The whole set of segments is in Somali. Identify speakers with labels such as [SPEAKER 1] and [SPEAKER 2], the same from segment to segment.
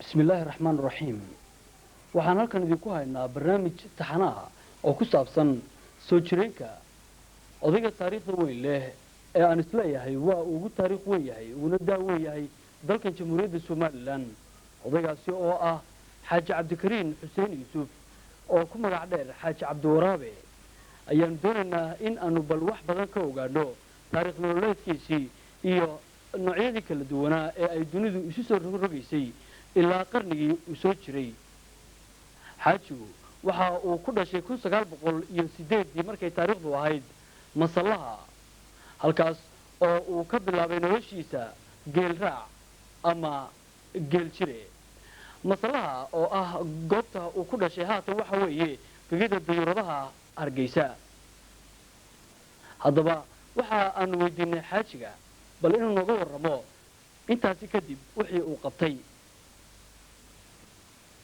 [SPEAKER 1] Bismi illaahi raxmaan raxiim. Waxaan halkan idinku haynaa barnaamij taxana ah oo ku saabsan soo jireenka odayga taariikhda weyn leh ee aan isleeyahay waa uu ugu taariikh weyn yahay uguna daa weyn yahay dalkan Jamhuuriyadda Somalilan, odaygaasi oo ah Xaaji Cabdikariin Xuseen Yuusuf oo ku magac dheer Xaaji Cabdiwaraabe. Ayaanu doonaynaa in aanu bal wax badan ka ogaano taariikh nololeedkiisii iyo noocyadii kala duwanaa ee ay dunidu isu soo rogrogaysay ilaa qarnigii uu soo jiray. Xaajigu waxa uu ku dhashay 1908-dii markay taariikhdu ahayd Masallaha, halkaas oo uu ka bilaabay noloshiisa geel raac ama geel jire. Masallaha oo ah goobta uu ku dhashay haatan waxa weeye gegida dayuuradaha Hargeysa. Haddaba waxa aanu weydiinay xaajiga bal inuu nooga warramo intaasi kadib wixii uu qabtay.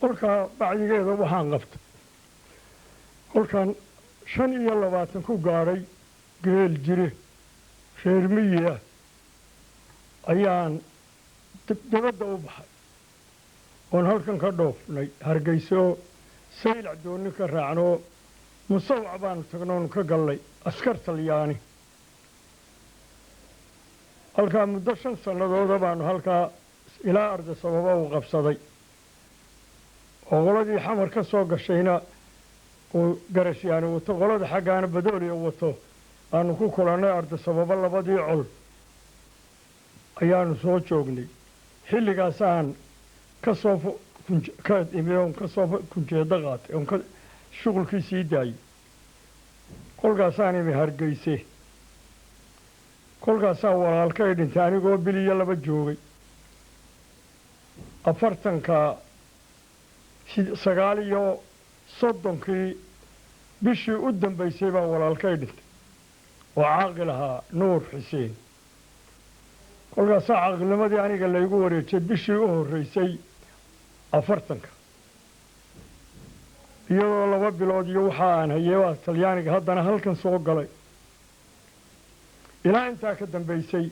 [SPEAKER 2] Kolkaa bacdigeeda waxaan qabtay kolkaan 25 ku gaadhay geel jire reer miyi ah ayaan dibadda u baxay oon halkan ka dhoofnay Hargeyso, Saylac doonni ka raacnoo Musawac baanu tagnoonu ka gallay askar Talyaani. Halkaa muddo 5 sannadooda baanu halkaa ilaa Arda Sababa uu qabsaday oo qoladii Xamar ka soo gashayna uu Garasyaani wato, qolada xaggaana Badooliya wato, aanu ku kulannay Arda Sababa. Labadii col ayaanu soo joognay. Xilligaasaan ka soo ka imi oon ka soo kunjeedo qaatay oon ka shuqulkii sii daayey. Kolkaasaan imi Hargeyse. Kolkaasaa walaalkay dhintay anigoo bil iyo laba joogay. Afartanka 39-kii bishii u dambaysay baa walaalkay dhintay oo caaqil ahaa Nuur Xuseen. Kolkaasaa caaqilnimadii aniga laygu wareejay bishii u horreysay 40-ka, iyadoo 2 bilood iyo waxa aan hayey baa Talyaaniga haddana halkan soo galay. Ilaa intaa ka dambaysay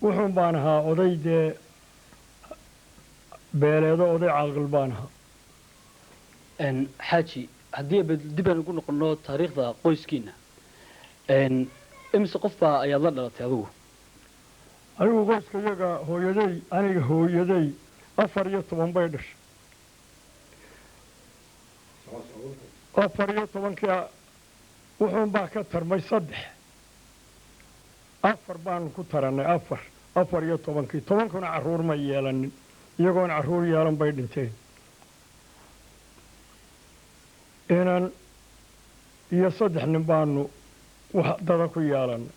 [SPEAKER 2] wuxuun baan ahaa oday dee beeleedo, oday caaqil baan ahaa.
[SPEAKER 1] Xaaji, haddii dib aan ugu noqono taariikhda qoyskiina, imise qof baa ayaad la dhalatay adigu?
[SPEAKER 2] Anigu qoyska iyaga hooyaday, aniga hooyaday 14 bay dhashay. 14-kii wuxuun baa ka tarmay saddex, afar baanu ku tarannay. Afar, 14-kii, 10-kuna carruur ma yeelanin, iyagoon carruur yeelan bay dhinteen. Inan iyo saddex nin baanu wax dada ku yeelannay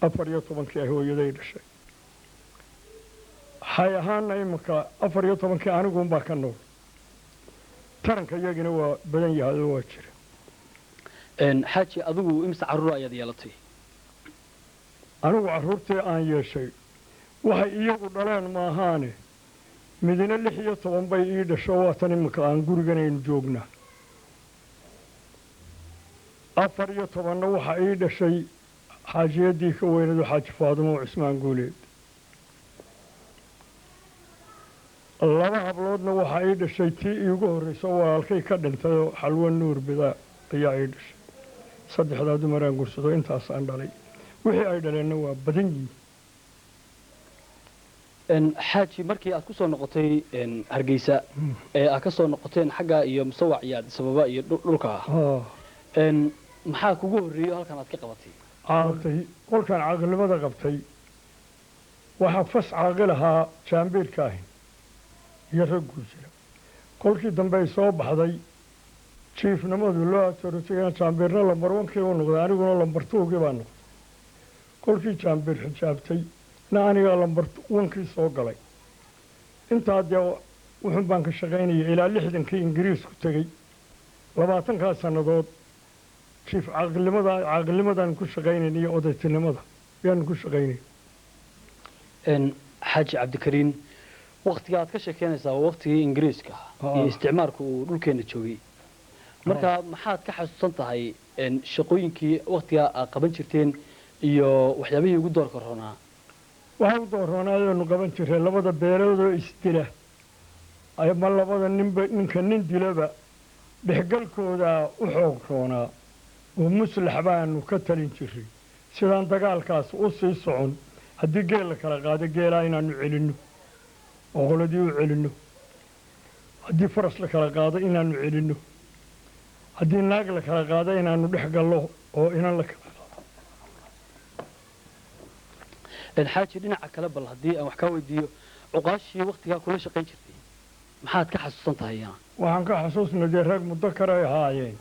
[SPEAKER 2] 14-kii ay hooyaday dhashay. Xay ahaana iminka 14-kii aniguunbaa ka nool. Taranka iyagina waa badan yahay oo waa jira.
[SPEAKER 1] Xaaji, adigu imise carruur ayaad yeelatay?
[SPEAKER 2] Anigu carruurtii aan yeeshay waxay iyagu dhaleen maahaane, midina 16 bay ii dhasho, waatan iminka aan guriganaynu joognaa. 14-na waxaa ii dhashay xaajiyaddii ka weynado, Xaaji Faadumo Cusmaan Guuleed. Laba habloodna waxaa ii dhashay tii iigu horrayso walaalkay ka dhintayoo Xalwo Nuur Bidaa ayaa ii dhashay. Saddexdaa dumaraan gursado intaasaan dhalay, wixii ay dhaleenna waa badan yihiin.
[SPEAKER 1] Xaaji, markii aad ku soo noqotay Hargeysa ee aad ka soo noqoteen xagga iyo Musawac iyo Addis Ababa iyo dhulka ah, maxaa kugu horreeyo halkan aad ka qabatay?
[SPEAKER 2] Caaqtay kolkaan caaqilnimada qabtay waxaa fas caaqil ahaa Jaambiirka ahi iyo ragguu jira. Kolkii dambe ay soo baxday jiifnimadu loo atorotagana, Jaambiirna lambar 1-kii u noqday, aniguna lambar 2-gii baa noqday. Kolkii Jaambiir xijaabtay na anigaa lambar 1-kii soo galay. Intaa dee wuxuun baan ka shaqaynayay ilaa 60-kii Ingiriisku tegey. 20-kaa sannadood jiif caaqilnimada caaqilnimadaan ku shaqaynayn iyo odaytinimada yaanu ku shaqaynay.
[SPEAKER 1] Xaaji Cabdikariin, waktiga aad ka sheekeynaysaa waa waktigii Ingiriiska iyo isticmaalku uu dhulkeena joogay. Marka maxaad ka xasuusan tahay shaqooyinkii waktigaa aad qaban jirteen iyo waxyaabihii ugu doorka roonaa?
[SPEAKER 2] Waxaa u doorroonaayoonu qaban jirray labada beeloodoo isdila. Ama labada ninba ninka nin dilaba dhexgalkoodaa u xoog roonaa oo muslax baanu ka talin jiray sidaan dagaalkaas u sii socon. Haddii geel la kala qaado, geelaa inaanu celinno oo qoladii u celinno. Haddii faras la kala qaado, inaanu celinno. Haddii naag la kala qaado, inaanu dhex gallo oo inan la kala qaado.
[SPEAKER 1] Xaaji, dhinaca kale bal haddii aan wax kaa weydiiyo, cuqaashii waktigaa kula shaqayn jirtay maxaad ka xasuusan tahay iyana?
[SPEAKER 2] Waxaan ka xusuusnay dee rag muddo karay ahaayeen.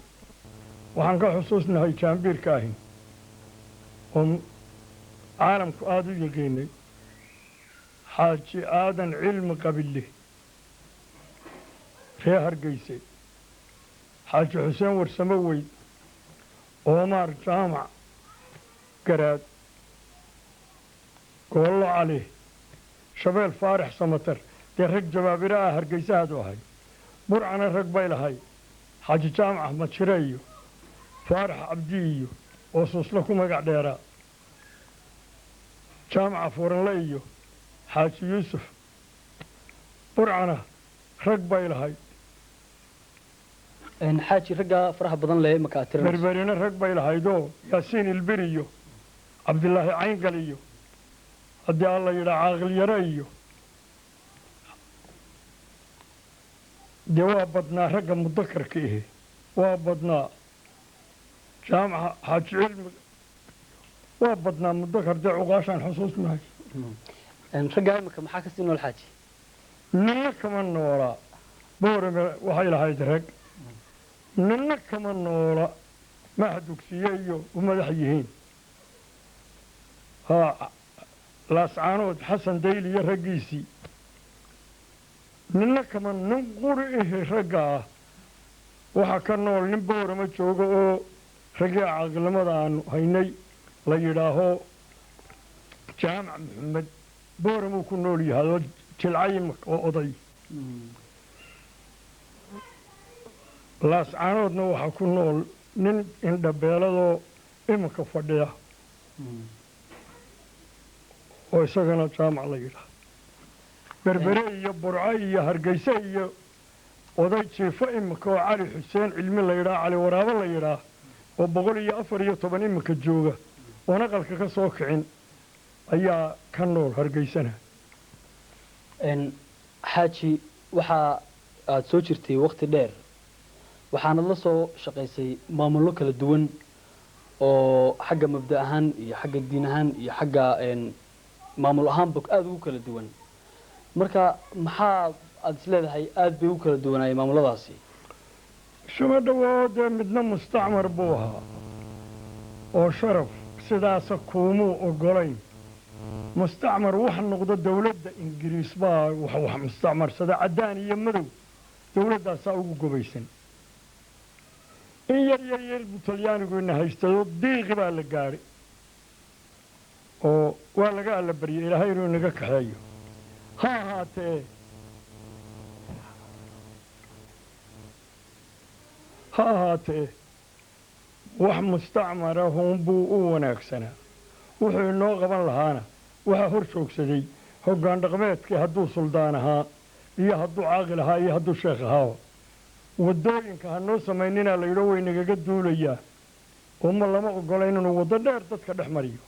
[SPEAKER 2] Waxaan ka xusuusnahay Jaambiirka ahin oo caalamku aada u yaqiinay, Xaaji Aadan Cilmi Qabille, ree Hargeyse, Xaaji Xuseen Warsamo Weyd, Oomaar Jaamac Garaad, Goollo Cali, Shabeel Faarax Samatar. Dee rag jabaabiro ah Hargeysahaadu ahay. Burcana rag bay lahay, Xaaji Jaamac Axmed Jire iyo Faarax Cabdi iyo oo Suusla ku magac dheeraa, Jaamaca Furanle iyo Xaaji Yuusuf. Burcana rag bay lahay.
[SPEAKER 1] Xaaji, raggaa faraha badan leh imaka aad tirinayso.
[SPEAKER 2] Berberina rag bay lahaydoo Yaasiin Ilbir iyo Cabdilaahi Cayngal iyo haddii Alla yidhaa Caaqil Yare iyo dee waa badnaa ragga mudakarka ihi, waa badnaa. Jaamaca Xaaji Cilmi waa badnaa mudakar, dee cuqaashaan xusuusnahay.
[SPEAKER 1] Raggaa imika maxaa kasii nool, xaaji?
[SPEAKER 2] Ninna kama noolaa. Boorame waxay lahayd rag, ninna kama noola. Maha dugsiye iyo u madax yihiin haa Laascaanood Xasan Dayli iyo raggiisii, ninna kama nin quri ihi ragga ah. Waxaa ka nool nin Boorama jooga oo raggii caaqilnimada aanu haynay la yidhaaho Jaamac Maxamed. Booramuu ku nool yahay oo jilcay oo oday. Laascaanoodna waxaa ku nool nin indhabeeladoo iminka fadhiya oo isagana Jaamac la yidhaah. Berbere iyo Burco iyo Hargeyse iyo oday jiifo iminka oo Cali Xuseen Cilmi la yidhaah, Cali Waraabo la yidhaah, oo 114 iminka jooga oon aqalka ka soo kicin ayaa ka nool Hargeysana.
[SPEAKER 1] Xaaji, waxaa aada soo jirtay wakti dheer, waxaanad la soo shaqaysay maamullo kala duwan oo xagga mabda ahaan iyo xagga diin ahaan iyo xagga maamul ahaanba aada ugu kala duwan. Marka maxaa aada is leedahay aada bay ugu kala duwanaayeen maamuladaasi?
[SPEAKER 2] Shuma dhawoo dee midna mustacmar buu ahaa oo sharaf sidaasa kuumuu oggolayn. Mustacmar wax noqdo dowladda Ingiriis baa wax mustacmarsada, caddaan iyo madow dowladdaasaa ugu gobaysan. In yar yar yar buu Talyaanigu ina haystayoo diiqi baa la gaadhay oo waa laga allabaryay Ilaahay inuu inaga kaxeeyo. Ha ahaatee wax mustacmara huunbuu u wanaagsanaa. Wuxuu inoo qaban lahaana waxaa hor joogsaday hoggaan dhaqmeedkii, hadduu suldaan ahaa iyo hadduu caaqil ahaa iyo hadduu sheekh ahaa. Waddooyinka ha noo samayninaa la yidho, way nagaga duulayaa oo ma lama ogola inuu waddo dheer dadka dhex mariyo.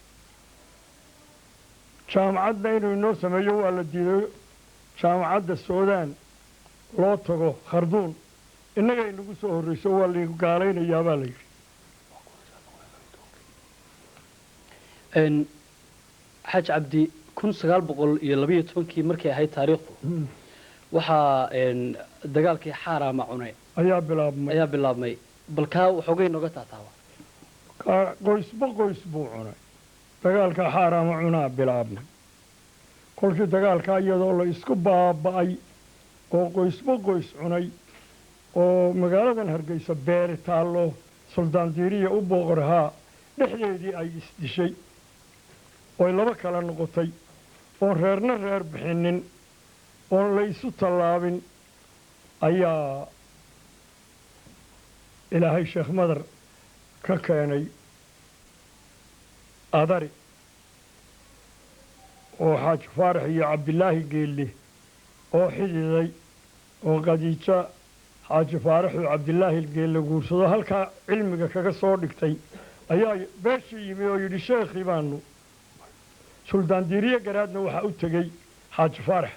[SPEAKER 2] Jaamacadna inuu inoo sameeyo waa la diiday. Jaamacadda Suudaan loo tago Kharduun innaga inagu soo horreyso, waa laygu gaalaynayaa baa la yidhi.
[SPEAKER 1] Xaaji Cabdi, 1912-kii markay ahayd taariikhdu, waxaa dagaalkii Xaaraama Cune
[SPEAKER 2] ayaa bilaabmay.
[SPEAKER 1] Ayaa bilaabmay. Bal kaa waxoogay nooga taataaba.
[SPEAKER 2] Qoysba qoys buu cunay. Dagaalka Xaaraama Cunaa bilaabmay kolkii dagaalkaa iyadoo la isku baaba'ay oo qoysba qoys cunay oo magaaladan Hargeysa beeri taallo Suldaan Diiriya u booqorhaa dhexdeedii ay isdishay oy laba kala noqotay oon reerna reer bixinin oon la isu tallaabin ayaa Ilaahay Sheekh Madar ka keenay Adari oo Xaaji Faarax iyo Cabdilaahi Geelle oo xididay. Oo Qadiijo Xaaji Faaraxuu Cabdilaahi Geelle guursado, halkaa cilmiga kaga soo dhigtay, ayaa beeshii yimi oo yidhi, "Sheekhii baanu." Suldaan Diiriye Garaadna waxaa u tegey Xaaji Faarax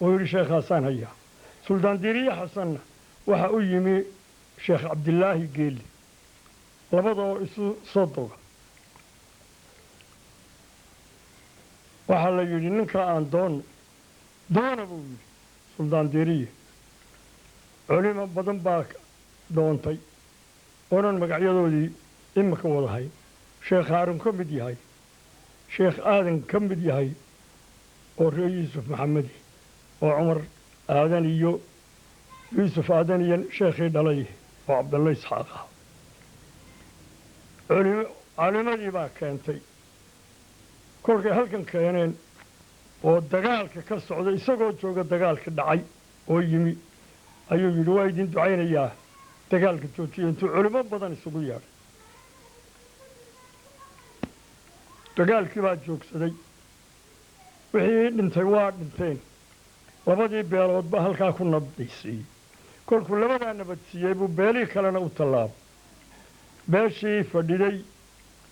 [SPEAKER 2] oo yidhi, "Sheekhaasaan hayaa." Suldaan Diiriye Xasanna waxaa u yimi Sheekh Cabdilaahi Geelle, labadoo isu sodoga. Waxaa la yidhi, "Ninkaa aan doonno." "Doona," buu yidhi Suldaan Diiriye. Culimo badan baa doontay oonan magacyadoodii imika wadahay, Sheekh Haarun ka mid yahay, Sheekh Aadan ka mid yahay, oo reer Yuusuf Maxamedi oo Cumar Aadan iyo Yuusuf Aadan iyo sheekhii dhalay oo Cabdalle Isxaaq ah. Culimadii baa keentay. Kolkay halkan keeneen oo dagaalka ka socda, isagoo jooga dagaalka dhacay oo yimi, ayuu yidhi, "Waa idin ducaynayaa, dagaalka joojiya." Intuu culimo badan isugu yeedhay, dagaalkii baa joogsaday. Wixii dhintay waa dhinteen. Labadii beeloodba halkaa ku nabadsiiyey. Kolkuu labadaa nabadsiiyey buu beelihii kalena u tallaabay. Beeshii fadhiday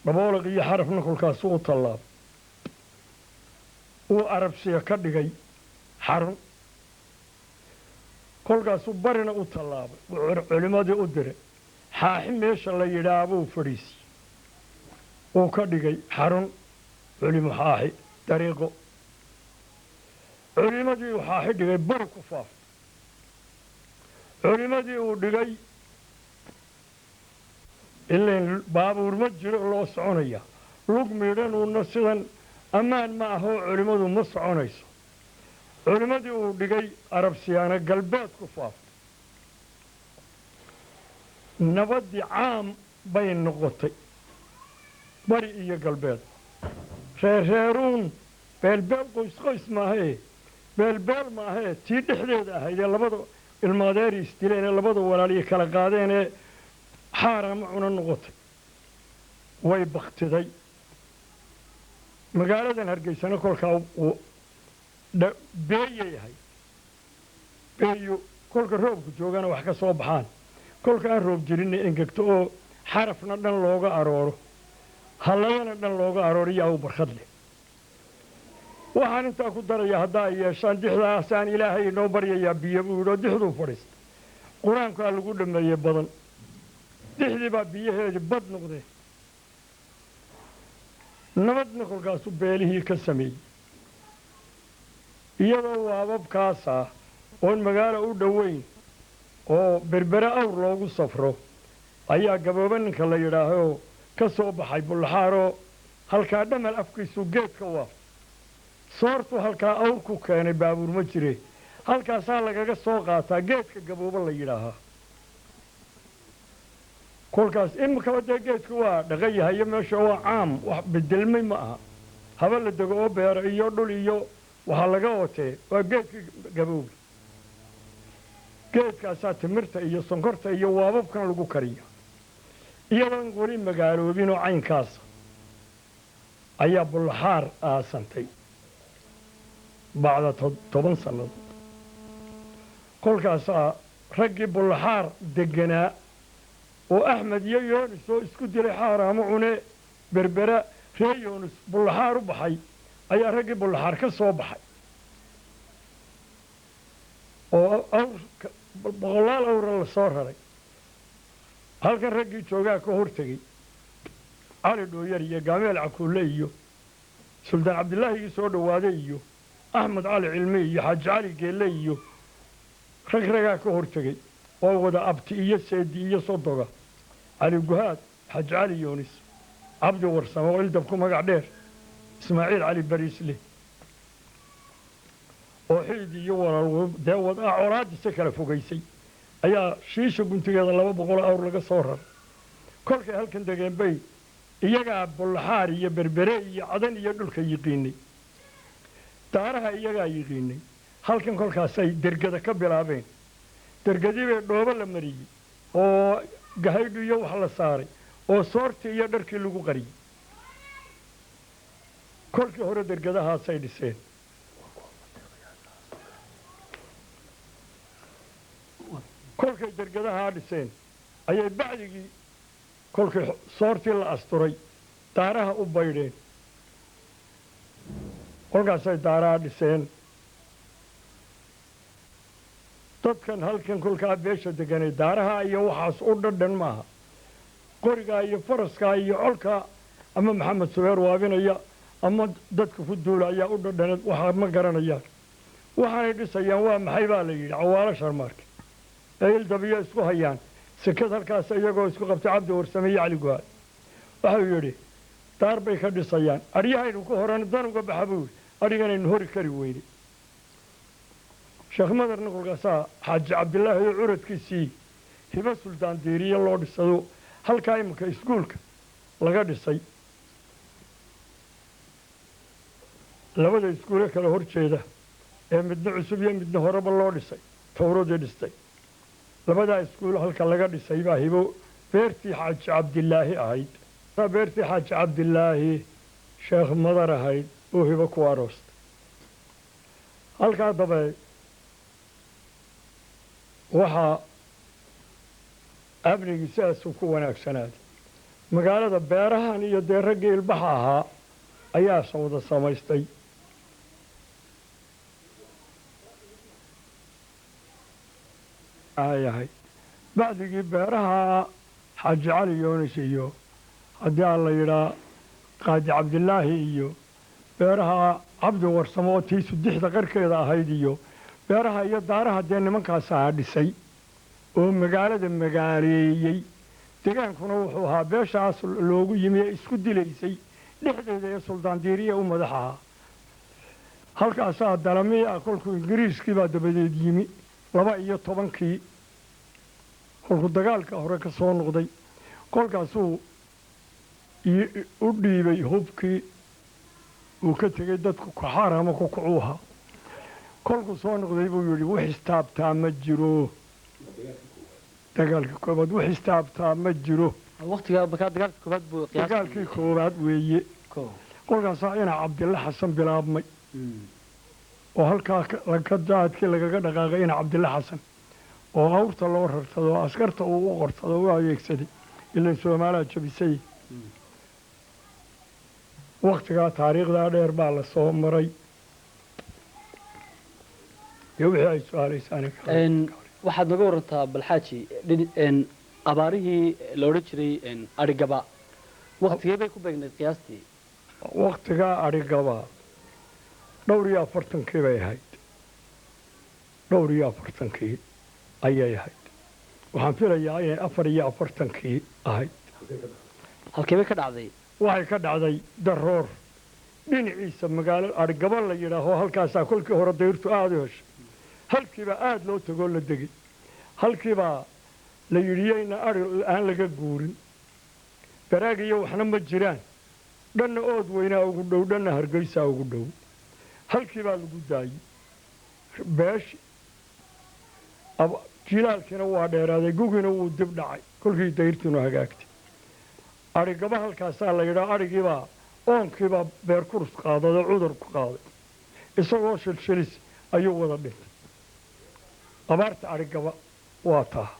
[SPEAKER 2] Dhaboolaq iyo Xarafna kolkaasuu u tallaabay, uu Arabsiya ka dhigay xarun. Kolkaasuu barina u tallaabay, uu culimmadii u diray. Xaaxi meesha la yidhaah buu fadhiisiyey, uu ka dhigay xarun culimo. Xaaxi dariiqo culimadii uu Xaaxi dhigay bari ku faaftay. Culimadii uu dhigay, ilayn baabuur ma jiro loo soconaya, lug miidhanuuna sidan ammaan ma ahoo culimmadu ma soconayso. Culimmadii uu dhigay Arabsiyaana galbeed ku faaftay. Nabaddii caam bay noqotay bari iyo galbeed. Reerreeruun, beelbeel, qoys qoys maahee, beelbeel maahee, tii dhexdeeda ahayd ee labada ilmaadeeri isdileen ee labada walaaliyo kala qaadeen ee xaaraama cuna noqotay way baktiday. Magaaladan Hargeysana kolkaa uu beeyay ahayd. Beeyo kolka roobku joogana wax ka soo baxaan, kolka aan roob jirinna engegto, oo Xarafna dhan looga arooro, Halladana dhan looga arooro yaa u barkhad leh. Waxaan intaa ku darayaa, haddaa ay yeeshaan dixdaasaan Ilaahay inoo baryayaa biyo, buu yidhi, oo dixduu fadhiista, Qur-aankaa lagu dhameeyey badan. Dixdii baa biyaheedii bad noqdeen. Nabadna kolkaasuu beelihii ka sameeyey, iyadoo waababkaasa oon magaalo u dhoweyn oo Berbere awr loogu safro ayaa Gaboobe ninka la yidhaahoo ka soo baxay Bullaxaaroo halkaa Dhamal afkiisuu geedka waaftay. Soortuu halkaa awr ku keenay, baabuur ma jire. Halkaasaa lagaga soo qaataa geedka Gaboobe la yidhaahaa. Kolkaas imikaba dee geedku waa dhaqan yahay iyo meesha waa caam, wax bedelmay ma aha. Haba la dego oo beero iyo dhul iyo waxaa laga otee waa geedka Gaboobe. Geedkaasaa timirta iyo sonkorta iyo waababkan lagu kariya. Iyadoon weli magaaloobin oo caynkaasa ayaa Bullaxaar aasantay bacda 10 sannadood. Kolkaasaa raggii Bullaxaar degganaa oo Axmed iyo Yoonis oo isku dilay xaaraamo cune Berbera, reer Yoonis Bullaxaar u baxay, ayaa raggii Bullaxaar ka soo baxay oo awr boqolaal awra la soo raray. Halkan raggii joogaa ka hor tegey, Cali Dhooyar iyo Gaameel Cakuulle iyo Suldaan Cabdilaahigii soo dhowaaday iyo Axmed Cali Cilmi iyo Xaaji Cali Geelle iyo rag ragaa ka hor tegey oo wada abti iyo seedi iyo sodoga, Cali Guhaad, Xaaji Cali Yoonis, Cabdi Warsamo oo Ildab ku magac dheer, Ismaaciil Cali Bariisle oo xidid iyo walaal dee wad ah colaadisa kala fogaysay, ayaa shiisha guntigeeda 200 awr laga soo raray. Kolkay halkan degeen bay iyagaa Bullaxaar iyo Berbere iyo Cadan iyo dhulka yiqiinay, daaraha iyagaa yiqiinay. Halkan kolkaasay dergada ka bilaabeen. Dergadii bay dhoobo la mariyey oo gahaydhu iyo wax la saaray oo soortii iyo dharkii lagu qariyey. Kolkii hore dergadahaasay dhiseen. Kolkay dergadahaa dhiseen ayay bacdigii kolkii soortii la asturay daaraha u baydheen. Kolkaasay daaraha dhiseen. Dadkan halkan kolkaa beesha deganay daaraha iyo waxaas u dhadhan maaha. Qorigaa iyo faraskaa iyo colkaa ama Maxamed Subeer waabinaya ama dadka ku duula ayaa u dhadhaneed, waxaa ma garanayaan. Waxaanay dhisayaan waa maxay baa la yidhi Cawaalo Sharmaarke ee ildabiyo isku hayaan sekad halkaas iyagoo isku qabtay Cabdi Warsame iyo Cali Guhaad. Waxau yidhi daar bay ka dhisayaan, aryahaynu ku horan dan uga baxa buu yidhi, adhiganaynu hori kari weyne. Sheekh Madarna kolkaasaa Xaaji Cabdilaahi oo curadkiisii Hibo Suldaan Diiriye loo dhisado halkaa iminka iskuulka laga dhisay, labada iskuule kala hor jeeda ee midna cusub iyo midna horeba loo dhisay, towradii dhistay, labadaa iskuul halka laga dhisay baa Hibo beertii Xaaji Cabdilaahi ahayd. Beertii Xaaji Cabdilaahi Sheekh Madar ahayd oo Hibo ku aroostay. Halkaa dabe waxaa amnigii sidaasuu ku wanaagsanaaday. Magaalada beerahan iyo dee raggii ilbaxa ahaa ayaa wada samaystay. Yahay bacdigii beeraha Xaaji Cali Yoonis iyo haddii aan la yidhaa Qaadi Cabdilaahi iyo beeraha Cabdi Warsamo oo tiisu dixda qarkeeda ahayd iyo beeraha iyo daaraha dee nimankaasaa dhisay oo magaalada magaaleeyey. Degaankuna wuxuu ahaa beeshaas loogu yimi ee isku dilaysay dhexdeeda ee Suldaan Diiriye u madax ahaa. Halkaasaa dalamiya kolkuu Ingiriiskii baa dabadeed yimi 12-kii kolkuu dagaalka hore ka soo noqday. Kolkaasuu u dhiibay hubkii uu ka tegey dadku kaxaar ama ku kucuu ahaa. Kolkuu soo noqday buu yidhi wax istaabtaa ma jiro. Dagaalkii koobaad wax istaabtaa ma jiro.
[SPEAKER 1] Waqtigaa markaa dagaalkii koobaad buu qiyaastii
[SPEAKER 2] dagaalkii koobaad weeye. Kolkaasaa ina Cabdilla Xasan bilaabmay oo halkaa daadkii lagaga dhaqaaqay ina Cabdilla Xasan oo awrta loo rartado oo askarta uu u qorsado u adeegsaday ilan Soomaaliya jabisay. Waqtigaa taariikhdaa dheer baa la soo maray. Iyo wixii ay su-aalaysaan.
[SPEAKER 1] Waxaad naga warantaa Balxaaji abaarihii la odhan jiray adhigaba waqtigee bay ku beegnayd qiyaastii?
[SPEAKER 2] Waqtigaa adhigaba 44-kii bay ahayd. 44-kii ayay ahayd. Waxaan filayaa inay 44-kii ahayd.
[SPEAKER 1] Halkee bay ka dhacday?
[SPEAKER 2] Waxay ka dhacday Daroor dhinaciisa magaalo adhigaba la yidhaaho. Halkaasaa kolkii hore dayrtu aada u heshay. Halkiibaa aada loo tagoo la degay. Halkiibaa la yidhi yayna adhi aan laga guurin, baraag iyo waxna ma jiraan, dhanna ood weynaa ugu dhow, dhanna Hargeysaa ugu dhow. Halkiibaa lagu daayey beeshi. Jilaalkiina waa dheeraaday, gugina wuu dib dhacay. Kolkii dayrtiinu hagaagtay adhigaba halkaasaa la yidhaa. Adhigiibaa oonkiibaa beer kurus qaaday oo cudur ku qaaday, isagoo shilshilis ayuu wada dhintay. Abaarta adhigaba waa taa.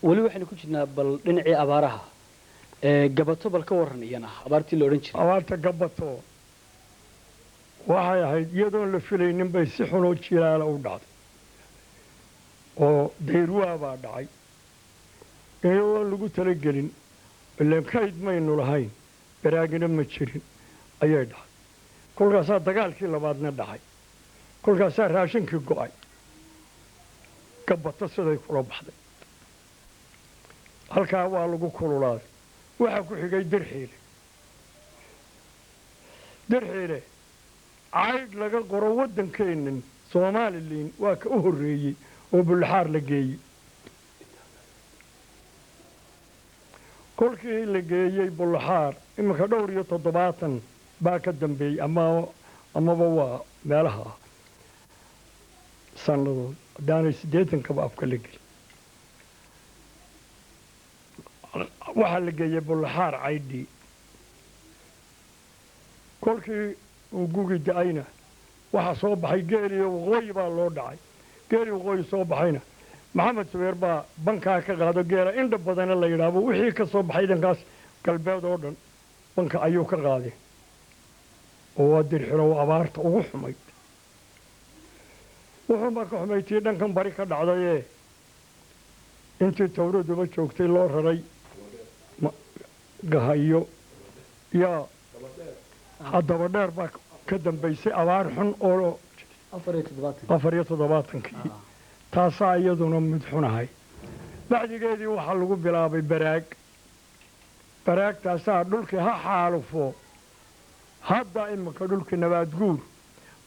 [SPEAKER 1] Weli waxaynu ku jirnaa bal dhinacii abaaraha. Gabato bal ka warran iyana abaartii la odhan jiray.
[SPEAKER 2] Abaarta Gabato waxay ahayd iyadoon la filaynin bay si xunoo jilaala u dhacday oo dayrwaa baa dhacay iyadoon lagu talagelin, ilaan kayd maynu lahayn, baraagina ma jirin ayay dhacday. Kolkaasaa dagaalkii labaadna dhacay, kolkaasaa raashinkii go'ay. Gabato siday kula baxday halkaa waa lagu kululaaday. Waxaa ku xigay Dirxiile. Dirxiile caydh laga qoro waddankeennan Somalilan waa ka u horreeyey oo Bullaxaar la geeyey. Kolkii la geeyey Bullaxaar iminka 74 baa ka dambeeyey amaba waa meelaha ah sannadood haddaanay 80-kaba afka la gelin. Waxaa la geeyey Bullaxaar caydhii. Kolkii uu gugi da-ayna waxaa soo baxay geeliyo waqooyi baa loo dhacay. Geelii waqooyi soo baxayna Maxamed Subeer baa bankaa ka qaado. Geela indha badana la yidhaahbo wixii ka soo baxay dhankaas galbeed oo dhan banka ayuu ka qaaday, oo waa dirxirow abaarta ugu xumayd. Wuxuunbaa ka xumay tii dhankan bari ka dhacdayee intii tawraduba joogtay loo raray gahayo yaa haddaba dheer baa ka dambaysay abaar xun oo
[SPEAKER 1] 74.
[SPEAKER 2] 74-kii taasaa iyaduna mid xunahay. Bacdigeedii waxaa lagu bilaabay baraag. Baraagtaasaa dhulkii ha xaalufo. Hadda iminka dhulkii nabaad guur.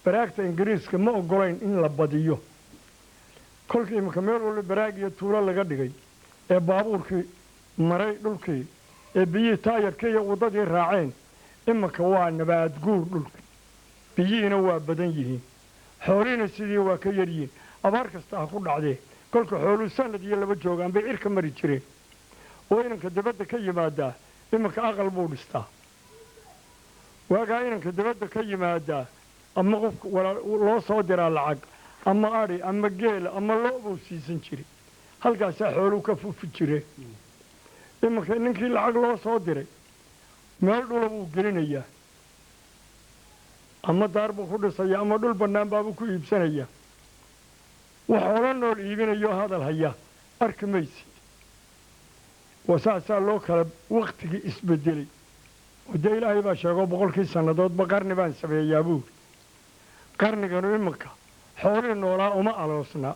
[SPEAKER 2] Baraagta Ingiriiska ma ogolayn in la badiyo. Kolkii iminka meel walba baraag iyo tuulo laga dhigay ee baabuurkii maray dhulkii ee biyihii taayarkii iyo waddadii raaceen, iminka waa nabaad guur dhulkii. Biyihiina waa badan yihiin, xoolihiina sidii waa ka yar yihiin. Abaar kasta ha ku dhacdee, kolka xooluhu sanad iyo laba joogaan bay cirka mari jireen. Oo inanka dibadda ka yimaadaa iminka aqal buu dhistaa. Waagaa inanka dibadda ka yimaadaa ama qofka loo soo diraa lacag ama adhi ama geela ama lo' buu siisan jiray, halkaasaa xooluhu ka fufi jireen. Iminka ninkii lacag loo soo diray meel dhula buu gelinayaa, ama daar buu ku dhisaya, ama dhul bannaan baabuu ku iibsanayaa. Wax xoolo nool iibinayo hadal haya arki maysid. Waa saasaa loo kala wakhtigii isbedelay. Oo dee Ilaahay baa sheego, 100-kii sannadoodba qarni baan sameeyaa buuri. Qarniganu iminka xoolihii noolaa uma aloosna,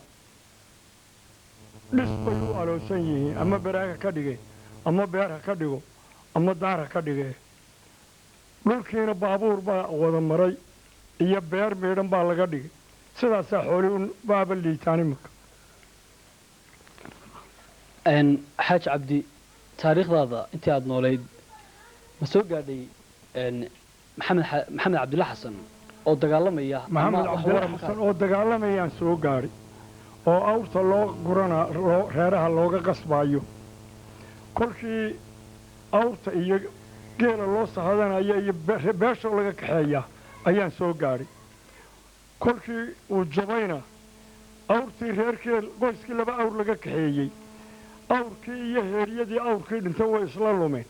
[SPEAKER 2] dhis bay u aloosan yihiin. Ama baraaga ka dhige, ama beer ha ka dhigo, ama daar ha ka dhige. Dhulkiina baabuur baa wada maray iyo beer miidhan baa laga dhigay. Sidaasaa xoolihii baaba liitaan iminka.
[SPEAKER 1] Xaaji Cabdi, taariikhdaada intii aada noolayd ma soo gaadhay Maxamed Cabdilla Xasan oo dagaalamaya?
[SPEAKER 2] Maxamed Cabdilla Xasan oo dagaalamayaan soo gaadhay, oo awrta loo gurana loo reeraha looga qasbaayo. Kolkii awrta iyo geela loo sahadanaya iyo beeshoo laga kaxeeyaa ayaan soo gaadhay. Kolkii uu jabayna awrtii reerkii qoyskii laba awr laga kaxeeyey, awrkii iyo heeryadii awrkii dhintay way isla lumeen.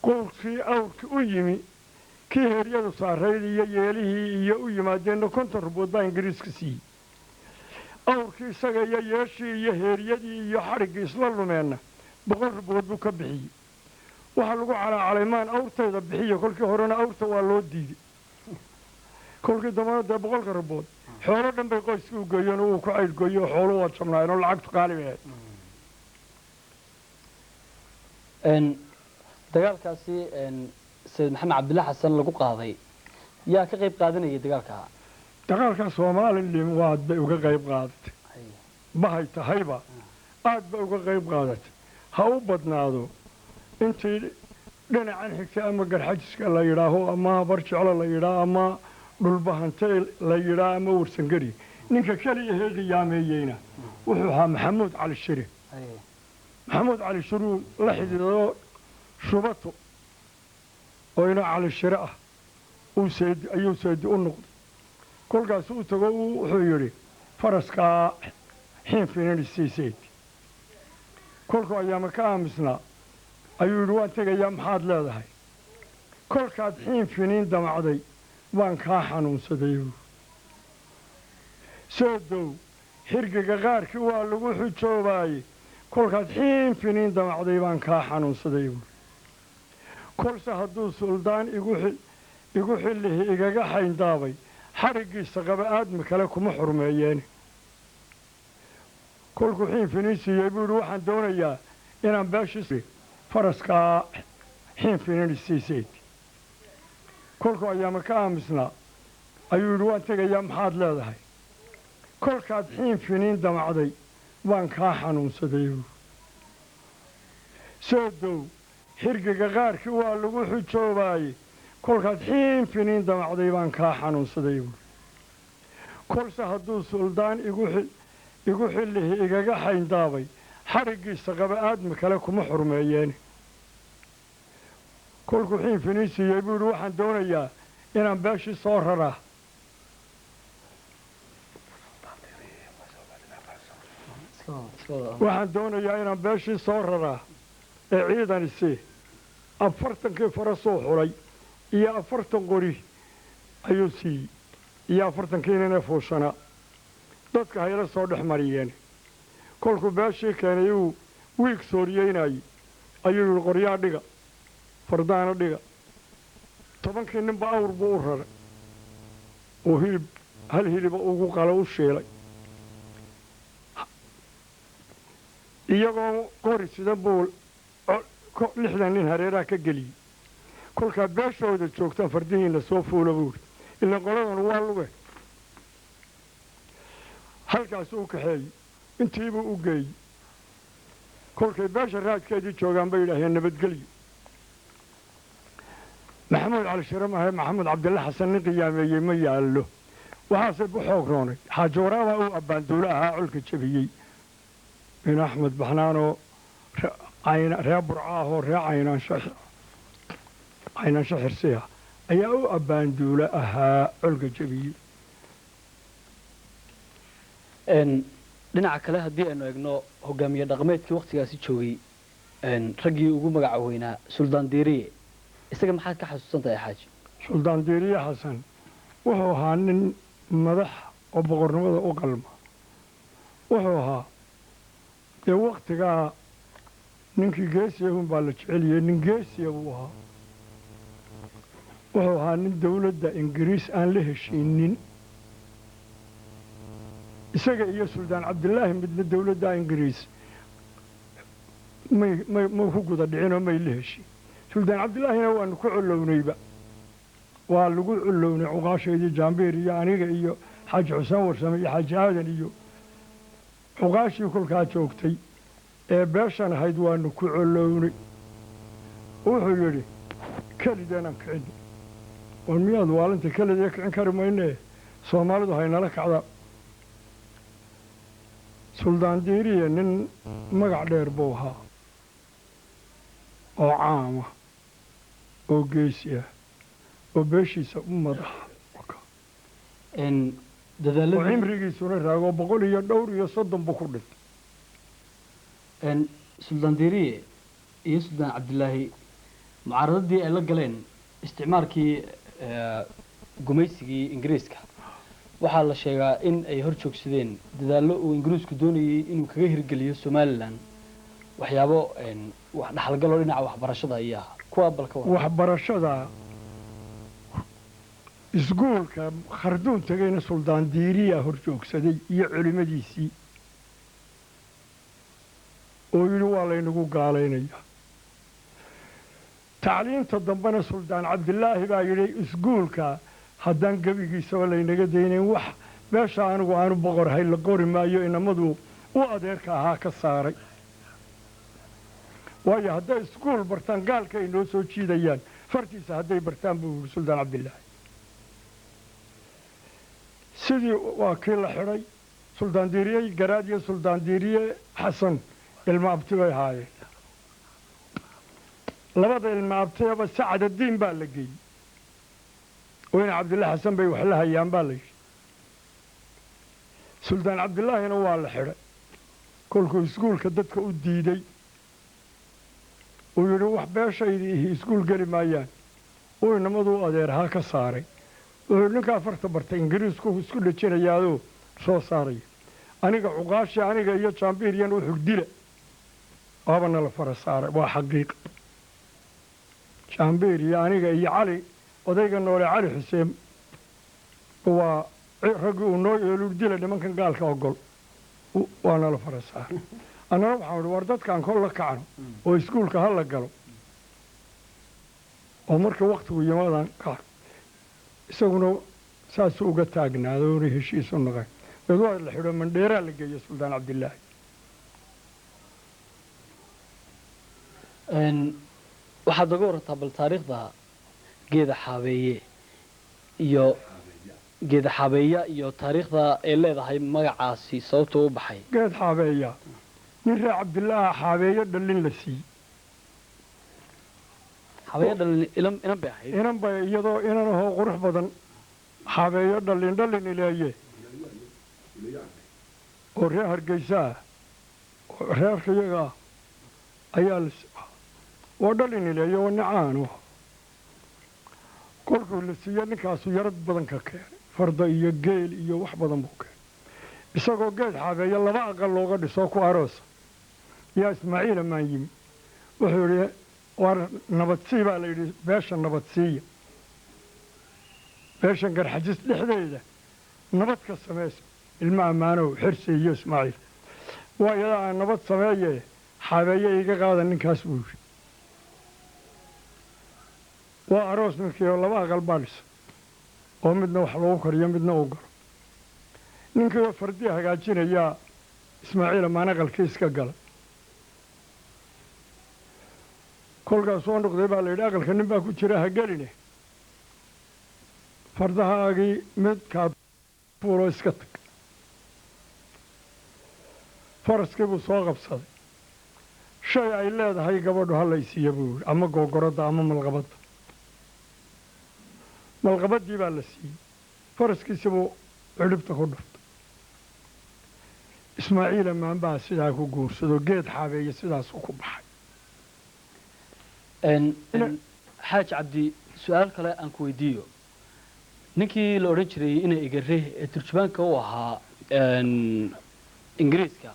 [SPEAKER 2] Qowrkii awrkii u yimi kii heeryadu saarayd iyo yeelihii iyo u yimaadeenna 50 rubood baa Ingiriiska siiyey. Awrkii isaga iyo yeeshii iyo heeryadii iyo xadhiggii isla lumeenna 100 rubood buu ka bixiyey. Waxaa lagu calaacalay maan awrtayda bixiyo. Kolkii horena awrta waa loo diiday, kolkii dambena dee 100-ka rubood xoolo dhan bay qoyskii u geeyeen oo uu ku caydhgoyey, oo xoolo waa jabnaayeen oo lacagtu qaali bay ahayd.
[SPEAKER 1] Dagaalkaasi Sayid Maxamed Cabdilla Xasan lagu qaaday yaa ka qayb qaadanayay dagaalka?
[SPEAKER 2] Dagaalka Soomalilim waad bay uga qayb qaadatay. Bahay tahayba aad bay uga qayb qaadatay. Ha u badnaado intii dhinacan xigtay, ama Garxajiska la yidhaaho, ama Habar Jeclo la yidhaaho, ama Dhulbahante la yidhaaho, ama Warsangeri. Ninka keliya hee qiyaameeyeyna wuxuu ahaa Maxamuud Cali Shire. Maxamuud Cali Shiruu la xidhiidoo Shubato oo ina Cali Shire ah uu seedi ayuu seedi u noqday. Kolkaas u tago wuxuu yidhi, faraskaa xiin finanisii seedi. Kolkuu ayaama ka aamusnaa ayuu yidhi, waan tegayaa, maxaad leedahay? Kolkaad xiin finiin damacday waan kaa xanuunsaday. Soo dow xirgiga qaarkii waa lagu xujoobaayey. Kolkaad xiin finiin damacday baan kaa xanuunsaday buuri. Kolse hadduu suldaan igu xillihi igaga xayndaabay, xadhiggiisa qaba aadmi kale kuma xurmeeyeen. Kolkuu xiin finiin siiyey buu yidhi, waxaan doonayaa inaan beeshii faraskaa xiin finiin siiseyd. Kolkuu ayaama ka aamusnaa ayuu yidhi, waan tegayaa, maxaad leedahay? Kolkaad xiin finiin damacday waan kaa xanuunsaday buuri. Soo dow xirgiga qaarkii waa lagu xujoobaayey. Kolkaad xiin finiin damacday baan kaa xanuunsaday buuri. Kolse hadduu suldaan igu xillihi igaga xayndaabay, xadhiggiisa qaba aadmi kale kuma xurmeeyeen. Kolkuu xiin finiin siiyey buu yidhi, waxaan doonayaa inaan beeshii soo raraa. Waxaan doonayaa inaan beeshii soo raraa ee ciidanisi 40kii farasuu xulay iyo 40 qori ayuu siiyey iyo 40kii nina fuushanaa dadka hayla soo dhex mariyeen. Kolkuu beeshii keenay uu wiig sooriyeynayey ayuu yidhi qoryaa dhiga, fardaana dhiga. 10kii ninba awr buu u raray oo hilib hal hiliba ugu qalo u shiilay, iyagoo qori sidan buu 60 nin hareeraha ka geliyey. Kolkaa beeshooda joogtaan fardihiinna soo fuula buu yidhi, ilaan qoladan waa luge. Halkaasuu u kaxeeyey, intiibuu u geeyey. Kolkay beesha raadkeedii joogaan bay yidhaaheen nabadgelyo. Maxamuud Cali Shire mahe, Maxamuud Cabdille Xasan nin qiyaameeyey ma yaallo. Waxaase bu xoog roonay Xaaji Waraabaa uu abbaanduulo ahaa colka jebiyey, bin Axmed Baxnaanoo ree Burca ahoo ree Caynaansho Xirsiha ayaa u abbaanduulo ahaa colka jebiyey.
[SPEAKER 1] Dhinaca kale haddii aynu eegno hogaamiye dhaqameedkii waktigaasi joogay, raggii ugu magaca weynaa Suldaan Diiriye, isaga maxaad ka xasuusan tahay xaaji?
[SPEAKER 2] Suldaan Diiriye Xasan wuxuu ahaa nin madax oo boqornimada u qalma. Wuxuu ahaa dee waktigaa ninkii geesiya un baa la jeceliyey, nin geesiya buu ahaa. Wuxuu ahaa nin dawladda Ingiriis aan la heshiinin, isaga iyo Suldaan Cabdilaahi midna dawladda Ingiriis may may may ku guda dhicinoo may la heshiin. Suldaan Cabdilaahina waanu ku colownayba, waa lagu colownay cuqaashaydii Jaambiir iyo aniga iyo Xaaji Xuseen Warsame iyo Xaaji Aadan iyo cuqaashii kolkaa joogtay ee beeshan ahayd waanu ku colownay. Wuxuu yidhi kelideenaan kicin, war miyaad waalinta kelidee kicin kari maynee, Soomaalidu haynala kacda. Suldaan Diiriye nin magac dheer buu ahaa oo caama oo geesi ah oo beeshiisa u madaxa oo cimrigiisuna raago 134 buu ku dhintay.
[SPEAKER 1] Suldaan Diiriye iyo Suldaan Cabdilaahi mucaaradadii ay la galeen isticmaalkii gumaysigii Ingiriiska waxaa la sheegaa in ay hor joogsadeen dadaallo uu Ingiriisku doonayey inuu kaga hirgeliyo Somalilan waxyaabo wax dhaxalgaloo dhinaca waxbarashada ayaa kuwaa balka
[SPEAKER 2] waxbarashada iskuulka Kharduun tegayna Suldaan Diiriyaa hor joogsaday iyo culimadiisii oo yidhi waa laynagu gaalaynayaa. Tacliinta dambena Suldaan Cabdilaahi baa yidhi iskuulka haddaan gebigiisaba laynaga daynayn wax beesha anigu aanu boqorhay la qori maayo, inamadu u adeerka ahaa ka saaray. Waayo hadday iskuul bartaan gaalka ay noo soo jiidayaan fartiisa hadday bartaan buu yidhi Suldaan Cabdilaahi. Sidii waa kii la xidhay Suldaan Diiriye Garaad iyo Suldaan Diiriye Xasan ilma abti bay ahaayeen. Labada ilma abtiyaba Sacadadiin baa la geeyey, weyne Cabdillaahi Xasan bay wax la hayaan baa la yidhi. Suldaan Cabdilaahina waa la xidhay kolkuu iskuulka dadka u diiday uu yidhi wax beeshaydii ihi iskuul geli maayaan, uu inamaduu adeerahaa ka saaray. Wuxuu ninkaa farta bartay Ingiriisku isku dhejinayaadoo soo saaraya aniga cuqaashi aniga iyo Jaambiiryan wuxuu dila waaba nala fara saaray. Waa xaqiiq. Jaambiir iyo aniga iyo Cali odayga noole Cali Xuseen waa raggii uu noo yeelu dila nimankan gaalka ogol, waa nala fara saaray. Annana waxaan idhi war dadkaan kol la kacno oo iskuulka ha la galo oo marka waktigu yimaadaan kacno. Isaguna saasuu uga taagnaaday oona heshiis u naqay. Dad waa la xidho Mandheeraa la geeyo Suldaan Cabdilaahi.
[SPEAKER 1] Waxaad oga warantaa bal taariikhda geeda xaabeeye iyo geeda xaabeeya iyo taariikhda ay leedahay magacaasi sababta u baxay.
[SPEAKER 2] Geed xaabeeya nin reer Cabdilaaha xaabeeyo dhalin la siiyey.
[SPEAKER 1] Xaabeeyo dhalin inan bay ahayd.
[SPEAKER 2] Inan bay iyadoo inan ahoo qurux badan xaabeeyo dhalin dhalin ileeye oo reer Hargeysa ah Reerka iyaga ah ayaa la waa dhalinileeyo waa nicaanu. Kolkuu la siiye ninkaasu yarad badan ka keenay, farda iyo geel iyo wax badan buu keenay. Isagoo geed xaabeeya laba aqal looga dhisoo ku aroosa yaa Ismaaciil Amaan yimi. Wuxuu yidhi, waar nabadsii baa la yidhi, beesha nabadsiiya, beeshan Garxajis dhexdeeda nabad ka sameys. Ilmo Ammaanow, Xirsi iyo Ismaaciil, waa iyadaa aan nabad sameeye, xaabeeye iga qaada ninkaas, buu yidhi. Waa aroos ninkii oo laba aqal baa dhisa oo midna wax lagu kariyo, midna uu galo. Ninkii oo fardii hagaajinayaa Ismaaciil Amaan aqalkii iska gala. Kolkaas soo noqday baa la yidhi, aqalka nin baa ku jira, ha geline, fardahaagii midkaa fuuloo iska tag. Faraskii buu soo qabsaday. Shay ay leedahay gabadhu ha laysiiya, buu yidhi, ama googoradda ama malqabadda. Malqabaddii baa la siiyey, faraskiisi buu cidhibta ku dhuftay. Ismaaciil Amaan baa sidaa ku guursado, geed xaabeeye sidaasuu ku baxay.
[SPEAKER 1] Xaaj Cabdi, su-aal kale aan ku weydiiyo. Ninkii la odhan jiray Ina Igare ee turjubaanka u ahaa Ingiriiska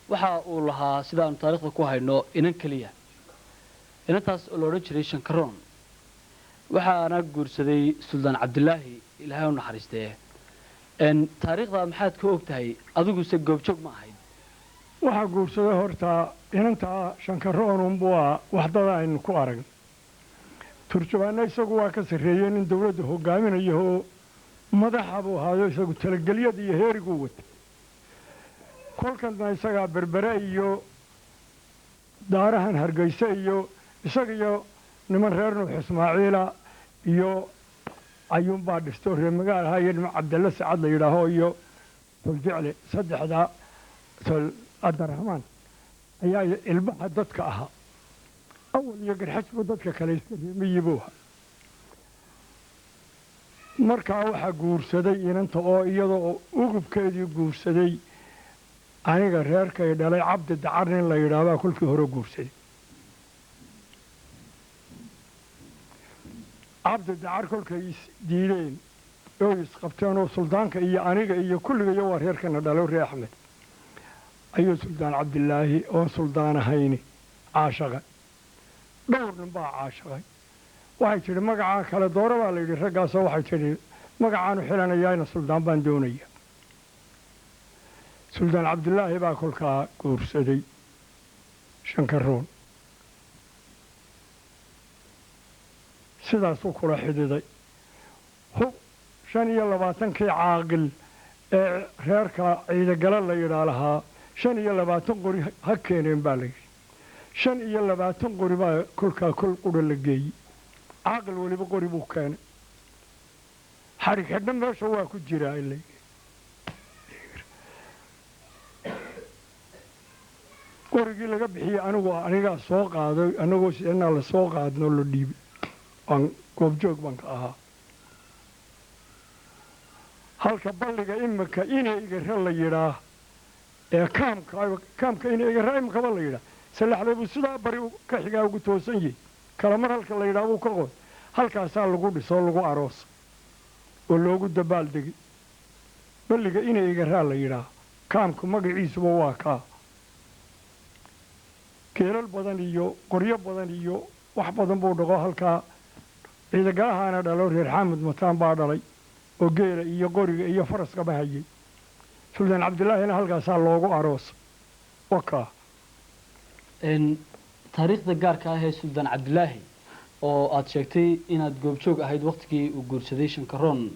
[SPEAKER 1] waxa uu lahaa, sidaanu taarikhda ku hayno, inan keliya, inantaas oo la odhan jiray Shankaroon. Waxaana guursaday Suldaan Cabdilaahi, Ilaahay u naxariistee. Taariikhda maxaad ka og tahay adiguse? Goobjoog ma ahayd?
[SPEAKER 2] Waxaa guursaday horta inantaa Shankaroonunbuu ah waxdada aynu ku aragn. Turjubaanna isagu waa ka sarreeyey, nin dawladda hogaaminaya oo madaxa buu ahaayo, isagu talagelyada iyo heeriguu watay. Kolkanna isagaa Berbere iyo daarahan Hargeyse iyo isaga iyo niman reer Nuux Ismaaciila iyo ayuunbaa dhisto, reer magaalaha, iyo niman Cabdalle Sacad la yidhaaho iyo Toljecle, saddexdaa Tol Cabdiraxmaan ayaa ilbaxa dadka ahaa awal iyo Garxajbu, dadka kale iska reemiyi buu ahaa. Markaa waxaa guursaday inanta oo iyadoo ugubkeedii guursaday aniga reerkay dhalay, Cabdi Dacar nin la yidhaahbaa kolkii hore guursaday. Cabdi Dacar kolkay is diideen oo isqabteen oo suldaanka iyo aniga iyo kulligayo waa reerkana dhalo, reer Axmed, ayuu Suldaan Cabdilaahi oon suldaan ahayni caashaqay. Dhowr nin baa caashaqay. Waxay tidhi, magacaa kale dooro baa la yidhi raggaasoo. Waxay tidhi, magacaanu xilanayaana suldaan baan doonaya. Suldaan Cabdilaahi baa kolkaa guursaday Shankaroon, sidaasuu kula xididay. Hub 25-kii caaqil ee reerka Ciidagala la yidhaa lahaa 25 qori ha keeneen baa la yidhi. 25 qori baa kolkaa kol qudha la geeyey. Caaqil weliba qori buu keenay. Xadhig xidhna meesha waa ku jiraa ila. Qorigii laga bixiyey anigu anigaa soo qaaday, anagoo sienaa la soo qaadnoo la dhiibay, waan goobjoog baan ka ahaa. Halka balliga imika Ina Igare la yidhaah ee kaamka, kaamka Ina Igare imikaba la yidhaah, Salaxley buu sidaa bari ka xigaa ugu toosan yahay, kalamar halka la yidhaah buu ka qoy. Halkaasaa lagu dhisoo lagu aroosa oo loogu dabaaldegay. Balliga Ina Igaraa la yidhaah, kaamku magaciisuba waa kaa. Geelal badan iyo qoryo badan iyo wax badan buu dhaqo halkaa. Ciidagalahaana dhalo, reer Xaamud Mataan baa dhalay oo geela iyo qoriga iyo faraskaba hayay. Suldaan Cabdilaahina halkaasaa loogu aroosa wakaa.
[SPEAKER 1] Taariikhda gaarka ah ee Suldaan Cabdilaahi oo aada sheegtay inaad goobjoog ahayd waktigii uu guursaday Shankaroon,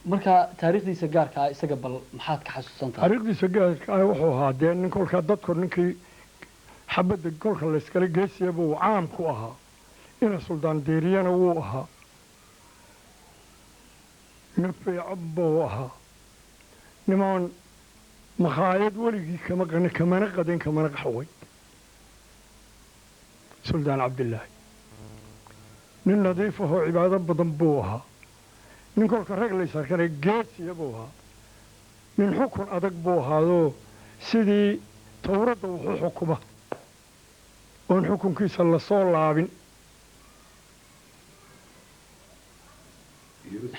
[SPEAKER 1] marka taariikhdiisa gaarka ah isaga bal maxaad ka xasuusan tahay?
[SPEAKER 2] Taariikhdiisa gaarka ah wuxuu ahaa dee nin kolkaa dadku ninkii xabadda kolka layskala geesiya buu caam ku ahaa. Ina Suldaan Deeriyana wuu ahaa, nin fiican buu ahaa, nimaan makhaayad weligii kama qani, kamana qadin, kamana qaxway. Suldaan Cabdilaahi nin nadiif ahoo cibaado badan buu ahaa, nin kolka rag lays arkana geesiya buu ahaa, nin xukun adag buu ahaadoo sidii Towradda wuxuu xukuma oon xukunkiisa lasoo laabin.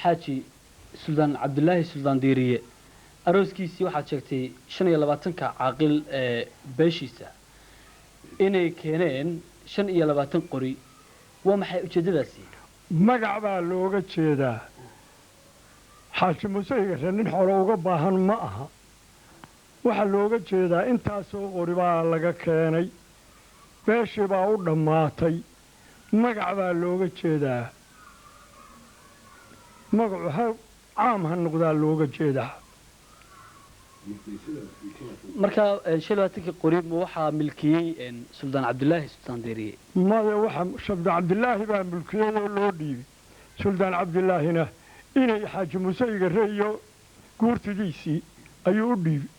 [SPEAKER 1] Xaaji Suldaan Cabdilaahi Suldaan Diiriye arooskiisii waxaad sheegtay 25-ka caaqil ee beeshiisa inay keeneen 25 qori. Waa maxay ujeeddadaasi?
[SPEAKER 2] Magac baa looga jeedaa. Xaaji Muuse Igare nin xoolo uga baahan ma aha. Waxaa looga jeedaa intaasoo qori baa laga keenay, beeshii baa u dhammaatay. Magac baa looga jeedaa, magacu ha caam ha noqdaa looga jeedaa.
[SPEAKER 1] Marka 25-kii qori ma waxaa milkiyey Suldaan Cabdilaahi Suldaan Diiriye?
[SPEAKER 2] Maya, waxa Suldaan Cabdilaahi baa mulkiyey oo loo dhiibay. Suldaan Cabdilaahina inay Xaaji Muuse Igare iyo guurtidiisii ayuu u dhiibay.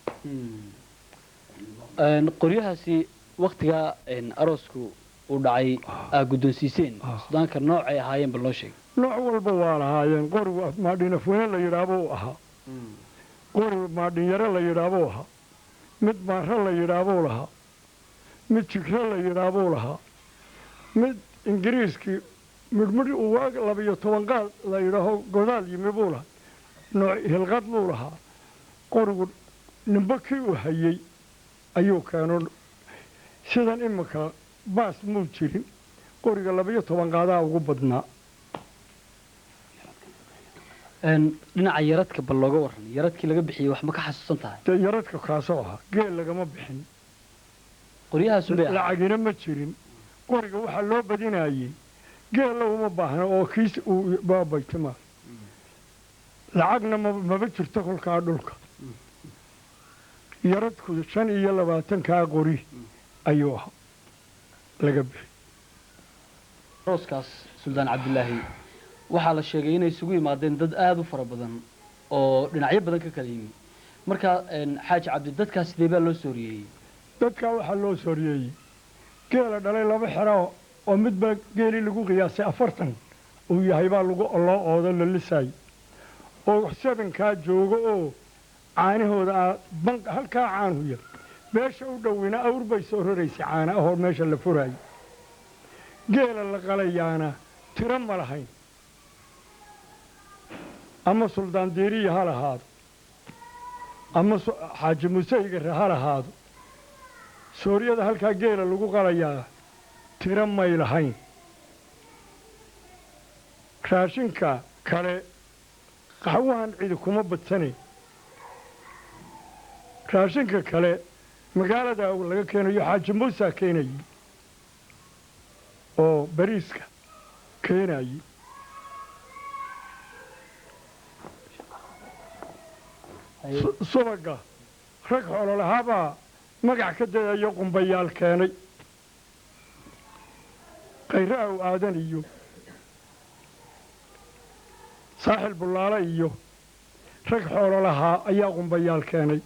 [SPEAKER 1] Qoryahaasi waktigaa aroosku uu dhacay aa guddoonsiiseen suldaanka noocay ahaayeen bal noo sheeg.
[SPEAKER 2] Nooc walba waa lahaayeen. Qorigu maadhinafweyne la yidhaabuu ahaa, qori maadhinyare la yidhaabuu ahaa, mid maaro la yidhaabuu lahaa, mid jigre la yidhaabuu lahaa, mid Ingiriiskii midhmidh uu waag 12 qaad la yidhaaho godaal yimi buu lahaa, nooc hilqad buu lahaa. Qorigu nimbo kii uu hayey ayuu keeno. Sidan iminka baas muu jirin, qoriga 12 qaadaa ugu badnaa.
[SPEAKER 1] Dhinaca yaradka bal looga waran, yaradkii laga bixiyey wax ma ka xasuusan tahay?
[SPEAKER 2] Dee yaradka kaasoo ahaa geel lagama bixin.
[SPEAKER 1] Qoryahaasu bay ahaa.
[SPEAKER 2] Lacagina ma jirin. Qoriga waxaa loo badinayey geella uma baahna oo kiis uu baabaytima, lacagna maba jirto kolkaa dhulka. Yaradku 25-kaa qori ayuu ahaa laga bixi.
[SPEAKER 1] Arooskaas Suldaan Cabdilaahi waxaa la sheegay inay isugu yimaadeen dad aada u fara badan oo dhinacyo badan ka kala yimi. Marka Xaaji Cabdi, dadkaas sidee baa loo sooriyeeyey?
[SPEAKER 2] Dadkaa waxaa loo sooriyeeyey geela dhalay laba xero oo midba geelii lagu qiyaasay 40 uu yahay baa lagu loo oodo la lisaay oo sebankaa joogo oo caanahooda aa halkaa caanuhu yar. Beesha u dhowina awr bay soo raraysay caana ahoo meesha la furaayay. Geela la qalayaana tiro ma lahayn, ama Suldaan Diiriya ha lahaado ama Xaaji Muuse Igare ha lahaado. Sooryada halkaa geela lagu qalayaa tiro may lahayn. Raashinka kale qaxwahan cidi kuma badsanayn. Raashinka kale magaalada laga keenayo Xaaji Muusaa keenayey oo bariiska keenayey. Subaga rag xoolo lahaabaa magac ka dayayo qumbayaal keenay, Khayre Aw Aadan iyo Saaxil Bullaale iyo rag xoolo lahaa ayaa qumbayaal keenay.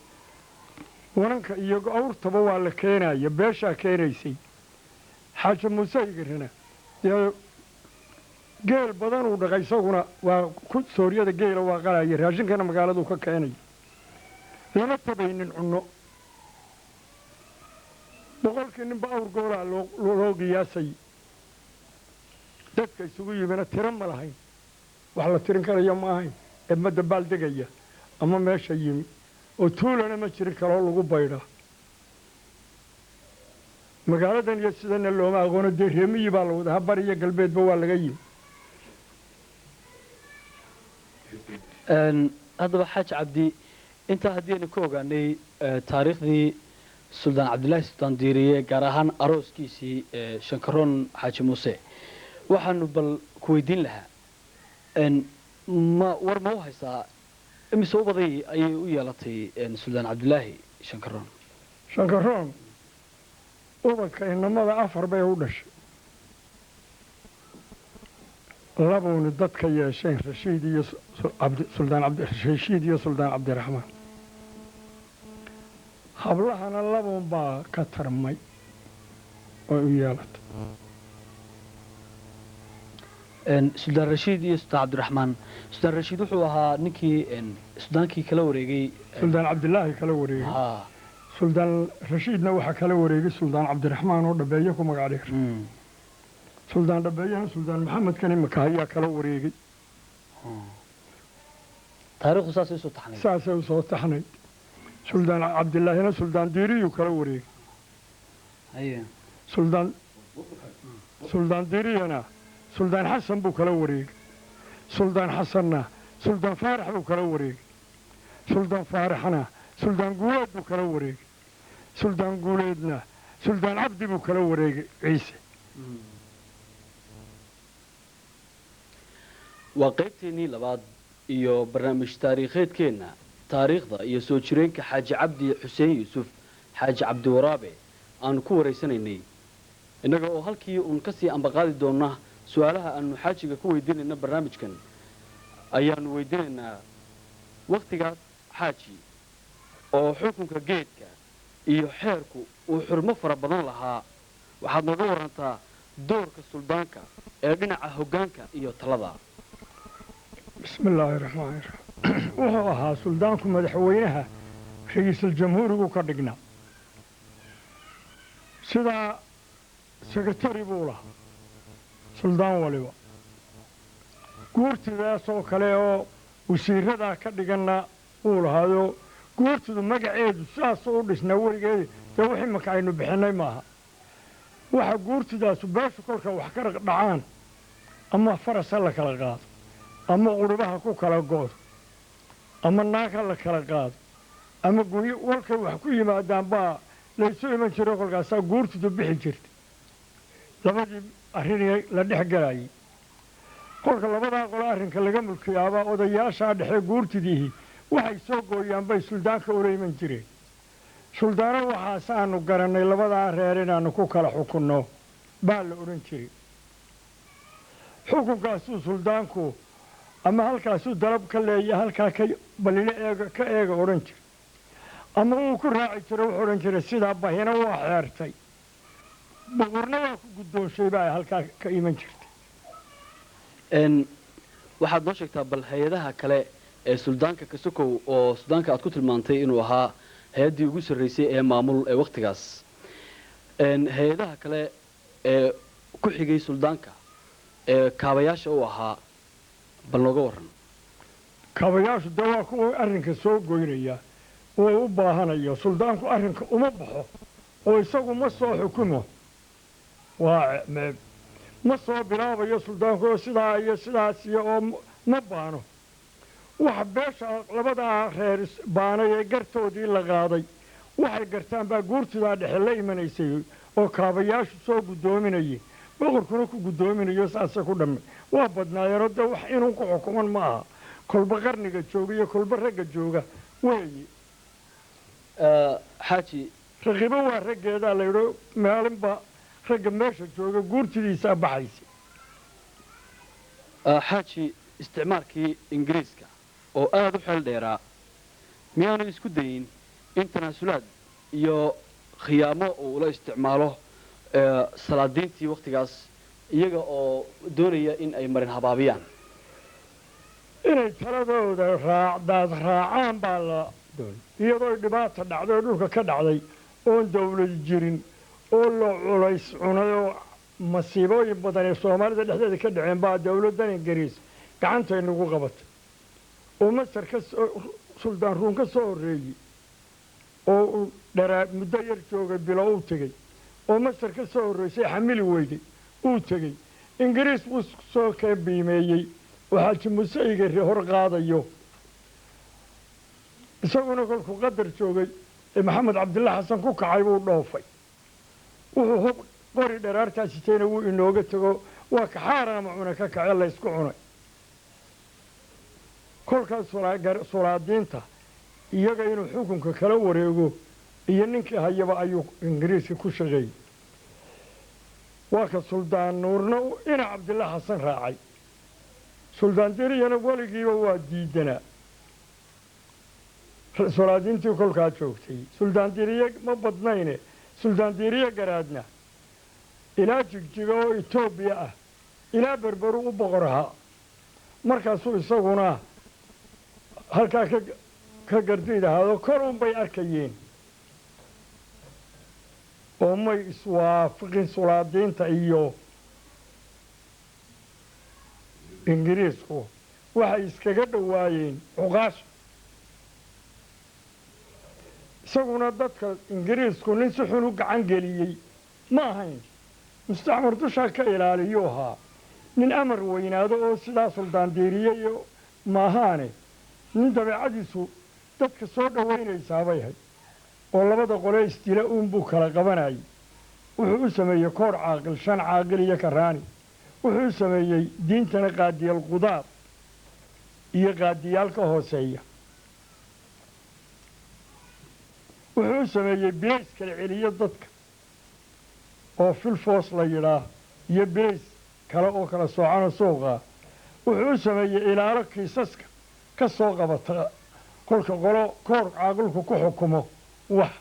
[SPEAKER 2] Wananka iyo awrtaba waa la keenaya, beeshaa keenaysay. Xaaji Muuse Igarina dee geel badanuu dhaqay, isaguna waa ku sooryada geela waa qalaya, raashinkana magaaladuu ka keenay. Lama tabaynin cunno, 100-kii ninba awr goolaa loo qiyaasay. Dadka isugu yimina tiro ma lahayn, wax la tirin karaya ma ahayn. Ee madda baaldegaya ama meesha yimi oo tuulana ma jirin kaloo lagu baydhaa. Magaaladan iyo sidana looma aqoono, dee reemiyi baa la wadahaa, bari iyo galbeedba waa laga yimi.
[SPEAKER 1] Haddaba Xaaji Cabdi, intaa haddii aynu ka ogaanay taariikhdii Suldaan Cabdilaahi Suldaan Diiriye, gaar ahaan arooskiisii Shankaroon Xaaji Muuse, waxaanu bal ku weydiin lahaa ma war ma u haysaa imise ubaday ayay u yeelatay Suldaan Cabdilaahi Shankaroon?
[SPEAKER 2] Shankaroon ubadka inamada 4 bay u dhashay, labuuna dadka yeesheen, Rashiid iyo Suldaan Cabdirashiid iyo Suldaan Cabdiraxmaan. Hablahana labuun baa ka tarmay oo u yeelatay.
[SPEAKER 1] Suldaan Rashiid iyo Suldaan Cabdiraxmaan. Suldaan Rashiid wuxuu ahaa ninkii suldaankii kala wareegay
[SPEAKER 2] Suldaan Cabdilaahi kala wareegay. Suldaan Rashiidna waxaa kala wareegay Suldaan Cabdiraxmaan oo Dhabeeye ku magac dheer. Suldaan Dhabeeyena Suldaan Maxamedkan imika ayaa kala wareegay.
[SPEAKER 1] Taariikhdu saasay usoo taxnayd.
[SPEAKER 2] Saasay usoo taxnayd. Suldaan Cabdilaahina Suldaan Diiriyuu kala wareegay. Suldaan Diiriyana Suldaan Xasan buu kala wareegay. Suldaan Xasanna Suldaan Faarax buu kala wareegay. Suldaan Faaraxna Suldaan Guuleed buu kala wareegay. Suldaan Guuleedna Suldaan Cabdi buu kala wareegay Ciise.
[SPEAKER 1] Waa qaybteennii labaad iyo barnaamij taariikheedkeenna taariikhda iyo soo jireenka Xaaji Cabdi Xuseen Yuusuf, Xaaji Cabdiwaraabe, aanu ku waraysanaynay, innaga oo halkii uun ka sii ambaqaadi doonna su-aalaha aanu xaajiga ku weydiinayna. Barnaamijkan ayaanu weydiinaynaa wakhtigaas xaaji oo xukunka geedka iyo xeerku uu xurmo fara badan lahaa, waxaad nooga warantaa doorka suldaanka ee dhinaca hoggaanka iyo talada.
[SPEAKER 2] Bismi illaahi raxmaani raxiim. Wuxuu ahaa suldaanku madaxweynaha, ra'iisul jamhuurigu ka dhignaa. Sidaa sekretari buu lahaa suldaan waliba, guurtidaasoo kale oo wasiiradaa ka dhiganna wuu lahaayoo guurtidu magaceedu sidaasuu u dhisnaa weligeedi. Dee wax imanka aynu bixinnay maaha. Waxa guurtidaasu beeshu kolka wax ka dhacaan, ama faras ha la kala qaado, ama qudhubaha ku kala go'do, ama naag ha la kala qaado, ama guryo walkay wax ku yimaadaan baa laysu iman jiro. Kolkaasaa guurtidu bixi jirtay labadii arrinii la dhex galayay. Kolka labadaa qolo arrinka laga mulkiyaabaa, odayaashaa dhexe guurtidiihi waxay soo gooyaan bay suldaanka ula iman jireen. Suldaano, waxaasaanu garannay labadaa reer inaannu ku kala xukunno, baa la odhan jiray. Xukunkaasuu suldaanku ama halkaasuu dalab ka leeya, halkaa ka balilo eega ka eega odhan jiray, ama wuu ku raaci jiro. Wuxuu odhan jiray sidaa bahina waa xeertay, boqorna waa ku guddoonshay, baa halkaa ka iman jirtay.
[SPEAKER 1] Waxaad noo sheegtaa bal hay-adaha kale ee suldaanka Kasokow, oo suldaanka aad ku tilmaantay inuu ahaa hay-addii ugu sarraysay ee maamul ee wakhtigaas, hay-adaha kale ee ku xigay suldaanka ee kaabayaasha u ahaa bal nooga warran.
[SPEAKER 2] Kaabayaashu dee waa kuwa arrinka soo goynaya oo u baahanayo. Suldaanku arrinka uma baxo oo isagu ma soo xukumo, waa ma soo bilaabayo suldaanku oo sidaa iyo sidaas iyo oo ma baano. Waxa beesha labadaa reer baanay ee gartoodii la qaaday waxay gartaan baa guurtidaa dhexe la imanaysay oo kaabayaashu soo guddoominayay, boqorkuna ku guddoominayo. Saase ku dhamme waa badnaayeenoo dee wax inuu ku xukuman ma aha, kolba qarniga jooga iyo kolba ragga jooga weeye.
[SPEAKER 1] Xaaji,
[SPEAKER 2] raqibo waa raggeedaa la yidho, maalinba ragga meesha jooga guurtidiisaa baxaysa.
[SPEAKER 1] Xaaji, isticmaalkii Ingiriiska oo aada u xeel dheeraa miyaanu isku dayin in tanaasulaad iyo khiyaamo uu ula isticmaalo salaadiintii wakhtigaas, iyaga oo doonaya in ay marin habaabiyaan?
[SPEAKER 2] Inay taladooda raacdaad raacaan baa la doonay, iyadoo dhibaata dhacday oo dhulka ka dhacday oon dawlad jirin oo la culays cunay oo masiibooyin badan ee Soomaalida dhexdeeda ka dhaceen baa dawladdan Ingiriis gacantay nagu qabatay, oo Masar ka soo Suldaan Ruun ka soo horreeyey oo uu dharaa muddo yar joogay bilo uu tegey, oo Masar ka soo horreysay xamili weyday uu tegey. Ingiriis buu soo ka biimeeyey oo Xaaji Muuse Igari hor qaadayo. Isaguna kolkuu Qadar joogay ee Maxamed Cabdilla Xasan ku kacay buu dhoofay. Wuxuu hub qori dharaartaa sitayna wuu inooga tego, waa ka xaaraama cuna ka kace laysku cunay. Kolkaas sulaadiinta iyaga inuu xukunka kala wareego iyo ninkii hayaba ayuu Ingiriiska ku shaqeeyey. Waa ka Suldaan Nuurna ina Cabdilla Xasan raacay. Suldaan Diriyana weligiiba waa diidanaa sulaadiintii kolkaa joogtay. Suldaan Diriye ma badnayne, Suldaan Diriye garaadna ilaa Jigjiga oo Etoobiya ah ilaa Berberu u boqor ahaa. Markaasuu isaguna halkaa ka gardiid ahaado kor un bay arkayeen. Oo may iswaafiqin sulaadiinta iyo Ingiriisku, waxay iskaga dhowaayeen cuqaasha. Isaguna dadka Ingiriisku nin si xun u gacan geliyey ma ahayn, mustacmar dushaa ka ilaaliyuu ahaa, nin amar weynaado oo sidaa Suldaan Diiriye maahaane, nin dabeecadiisu dadka soo dhowaynaysaabay ahayd, oo labada qole isdila uunbuu kala qabanayay. Wuxuu u sameeyey koor caaqil, shan caaqil iyo karaani. Wuxuu u sameeyey diintana qaadiyal qudaar iyo qaadiyaal ka hooseeya. Wuxuu u sameeyey bilays kala celiyo dadka oo filfoos la yidhaah iyo bilays kale oo kala soocano suuqaa. Wuxuu u sameeyey ilaalo kiisaska ka soo qabata kolka qolo koor caaqilku ku xukumo wax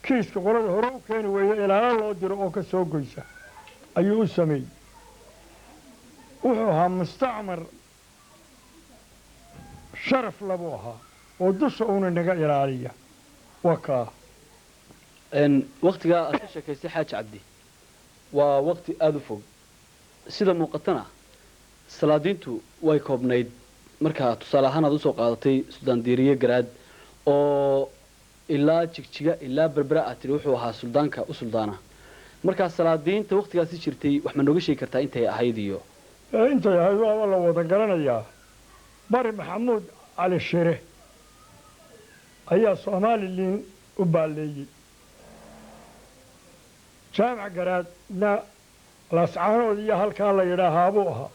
[SPEAKER 2] kiiska qolada hore u keeni weeyo, ilaalo loo diro oo ka soo goysa ayuu u sameeyey. Wuxuu ahaa mustacmar sharaf labuu ahaa oo dusha uuna naga ilaaliya. Waa kaa.
[SPEAKER 1] Waktigaa aad ka sheekaystay, Xaaji Cabdi, waa wakti aada u fog. Sida muuqatana salaadiintu way koobnayd. Markaa tusaale ahaan aad usoo qaadatay Suldaan Diiriye Garaad oo ilaa Jigjiga ilaa Berbera aad tidhi wuxuu ahaa suldaanka u suldaana, markaa salaadiinta waktigaasi jirtay wax ma nooga sheegi kartaa intay ahayd iyo
[SPEAKER 2] Intay ahayd waaba la wada garanayaa. Bari Maxamuud Cali Shire ayaa Somalilan u baalleeyey, Jaamac Garaadna Laascaanood iyo halkaa la yidhaahaa buu ahaa.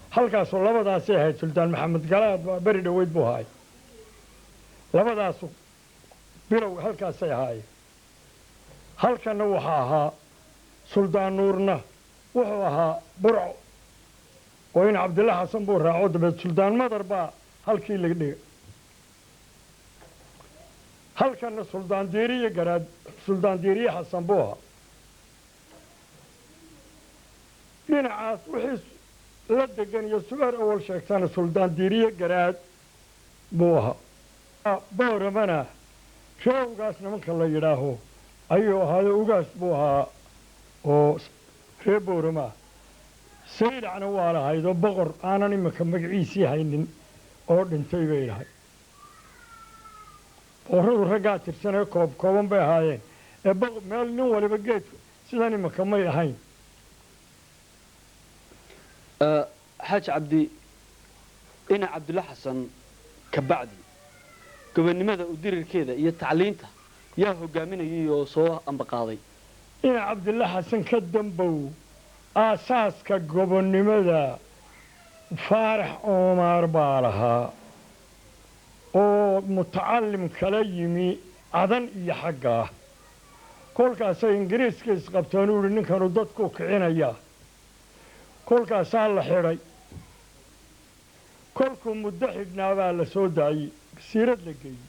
[SPEAKER 2] Halkaasoo labadaasay ahayd. Suldaan Maxamed Galaad baa beri dhoweyd buu ahaay. Labadaasu bilow halkaasay ahaayeen. Halkanna waxaa ahaa Suldaan Nuurna, wuxuu ahaa Burco oo in Cabdilla Xasan buu raaco. Dabeed Suldaan Madar baa halkii laga dhigay. Halkanna Suldaan Diiriye Garaad, Suldaan Diiriye Xasan buu ahaa. Dhinacaas wixii la degan iyo Subeer Awal sheegtana Suldaan Diiriye Garaad buu ahaa. Booramana ree Ugaas nimanka la yidhaaho ayuu ahaayo, Ugaas buu ahaa oo ree Boorama ah. Saydhacna waa lahaydoo boqor aanan iminka magaciisii haynin oo dhintay bay lahayd. Boqorradu raggaa tirsanee koob kooban bay ahaayeen ee meel nin waliba geedku sidan iminka may ahayn.
[SPEAKER 1] Xaaji Cabdi, ina Cabdulla Xasan kabacdi gobonnimada u dirirkeeda iyo tacliinta yaa hogaaminayay oo soo ambaqaaday?
[SPEAKER 2] Ina Cabdilla Xasan ka dambow aasaaska gobonnimada Faarax Oomaar baa lahaa oo mutacalim kala yimi Cadan iyo xaggaa. Kolkaasay Ingiriiska isqabteen, uu yihi ninkanu dadkuu kicinayaa. Kolkaasaa la xidhay. Kolkuu muddo xidhnaabaa la soo daayey, siirad la geeyey.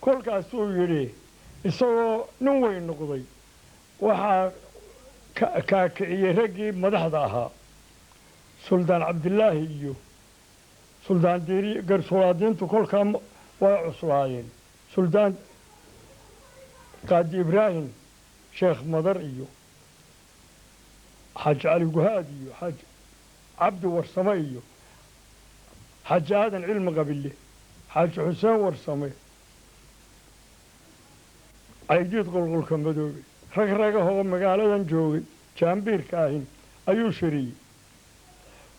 [SPEAKER 2] Kolkaasuu yidhi, isagoo nin weyn noqday, waxaa kaakiciyey raggii madaxda ahaa, Suldaan Cabdilaahi iyo Suldaan Diiri. Garsulaadiintu kolkaa way cuslaayeen. Suldaan Qaadi Ibraahim Sheekh Madar iyo Xaaji Cali Guhaad iyo Xaaji Cabdi Warsame iyo Xaaji Aadan Cilmi Qabille, Xaaji Xuseen Warsame, Caydiid Qolqolka Madoobe, rag ragahoo magaaladan joogay Jaambiirka ahin ayuu shiriyey.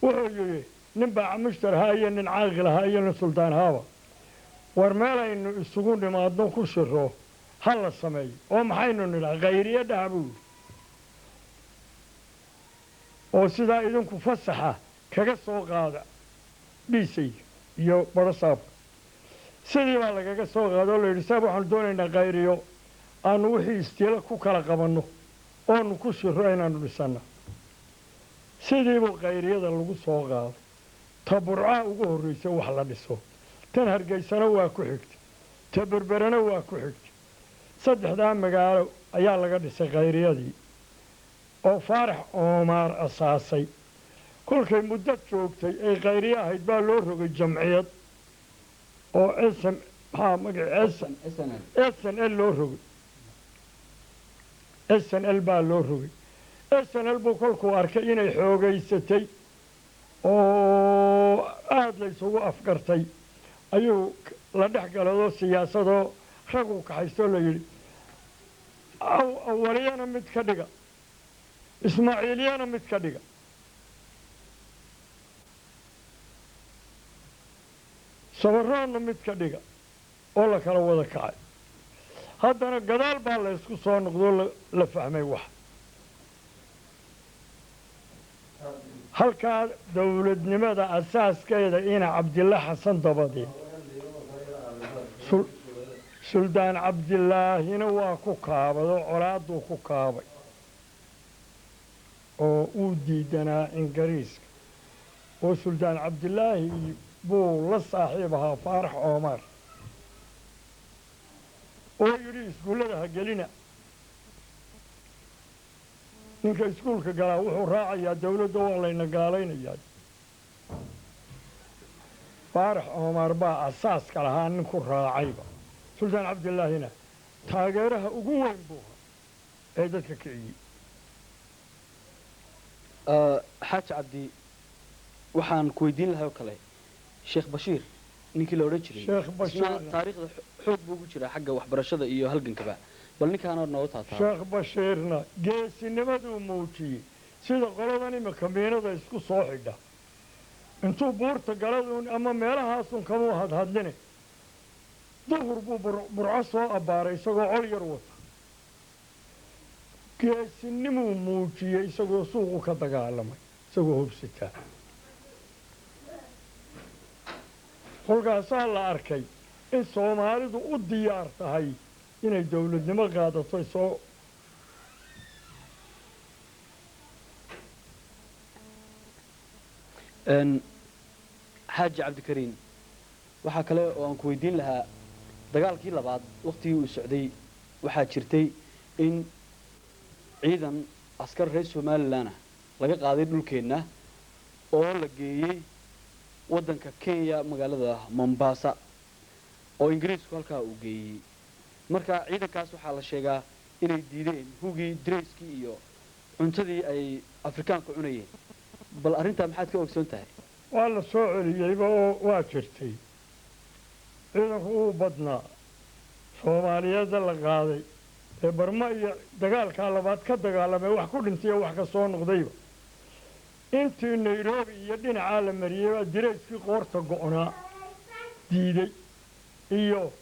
[SPEAKER 2] Wuxuu yidhi, nin baa mushtar ahaa iyo nin caaqil ahaa iyo nin suldaan ahaaba, war meelaynu isugu nimaadno ku shiro ha la sameeyo. Oo maxaynu nidhaa? Khayriye dhaha, buu yidhi, oo sidaa idinku fasaxa kaga soo qaada dhiisayga iyo barasaabka. Sidii baa lagaga soo qaada oo la yidhi, saab waxaanu doonaynaa khayriyo aanu wixii istiila ku kala qabanno oonu ku shiro inaanu dhisanna. Sidiibuu khayriyada lagu soo qaaday. Ta Burcaa ugu horraysay wax la dhiso, tan Hargeysana waa ku xigtay, ta Berberena waa ku xigtay. Saddexdaa magaalo ayaa laga dhisay khayriyadii oo Faarax Oomaar asaasay. Kolkay muddo joogtay ay khayriye ahayd baa loo rogay jamciyad oo sm maxaa magaci SN SN L loo rogay. SNL baa loo rogay. SNL buu kolkuu arkay inay xoogaysatay oo aada la isugu afgartay, ayuu la dhex galadoo siyaasadoo raguu kaxaystoo la yidhi awaliyana mid ka dhiga, ismaaciiliyana mid ka dhiga. Sabaroonna mid ka dhiga, oo la kala wada kacay. Haddana gadaal baa la isku soo noqdoo la fahmay wax. Halkaa dowladnimada asaaskeeda ina Cabdilla Xasan dabadeed Suldaan Cabdilaahina waa ku kaabado, colaaduu ku kaabay oo uu diidanaa Ingiriiska, oo Suldaan Cabdilaahi buu la saaxiib ahaa Faarax Oomar, oo yidhi iskuullada ha gelina, ninka iskuulka galaa wuxuu raacayaa dawladda, waa layna gaalaynayaa. Faarax Oomar baa asaaska lahaa ninku raacayba. Suldaan Cabdilaahina taageeraha ugu weyn buu ahaa ee dadka kiciyey.
[SPEAKER 1] Xaaji Cabdi, waxaan ku weydiin lahay oo kale Sheekh Bashiir, ninkii la odhan jiray.
[SPEAKER 2] Sheekh Bashiir
[SPEAKER 1] isna taariikhda xoog buu ugu jiraa xagga waxbarashada iyo halgankaba, bal ninkaana nooga taataa.
[SPEAKER 2] Sheekh Bashiirna geesinimaduu muujiyey sida qoladan imika miinada isku soo xidha, intuu buurta galaduun ama meelahaasun kamuu hadhadline, duhur buu Burco soo abbaaray isagoo col yar wata. Geesinimuu muujiyey isagoo suuqu ka dagaalamay, isagoo hobsataa. Kolkaasaa la arkay in Soomaalidu u diyaar tahay inay dawladnimo qaadato soo.
[SPEAKER 1] Xaaji Cabdikariin, waxaa kale oo aan ku weydiin lahaa dagaalkii labaad waktigii uu socday waxaa jirtay in ciidan askar reer Somalilan ah laga qaaday dhulkeenna oo la geeyey waddanka Kenya, magaalada Mombasa, oo Ingiriisku halkaa uu geeyey. Marka ciidankaas waxaa la sheegaa inay diideen hugii, dareyskii iyo cuntadii ay Afrikaanku cunayeen. Bal arrintaa maxaad ka ogsoon tahay?
[SPEAKER 2] Waa la soo celiyeyba oo waa jirtay. Ciidanku uu badnaa Soomaaliyeedda la qaaday ee Barma iyo dagaalkaa labaad ka dagaalamay, wax ku dhintay iyo wax ka soo noqdayba. Intii Nairobi iyo dhinacaa la mariyey baa dirayskii qoorta go'naa diiday iyo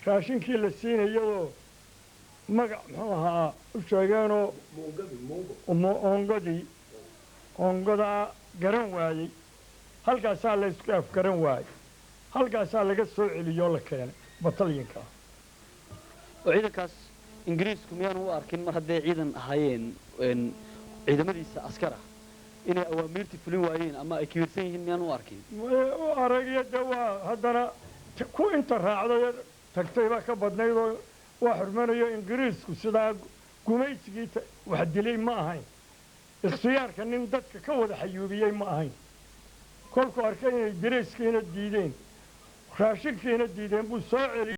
[SPEAKER 2] raashinkii la siinayadoo magac muxuu ahaa u sheegeenoo oongadii oongadaa garan waayey. Halkaasaa la isku afgaran waayey, halkaasaa laga soo celiyoo la keenay batalyanka.
[SPEAKER 1] Oo ciidankaas Ingiriisku miyaanu u arkin mar hadday ciidan ahaayeen ciidamadiisa askar ah inay awaamiirtii fulin waayeen ama ay kibirsan yihiin, miyaanu u arkin?
[SPEAKER 2] U aragiyo dee waa haddana ku inta raacday tagtay baa ka badnaydoo waa xurmanayo. Ingiriisku sidaa gumaysigii wax dilay ma ahayn, ikhtiyaarka nin dadka ka wada xayuubiyey ma ahayn. Kolkuu arkay inay dirayskiina diideen, raashinkiina diideen, buu soo celiyey.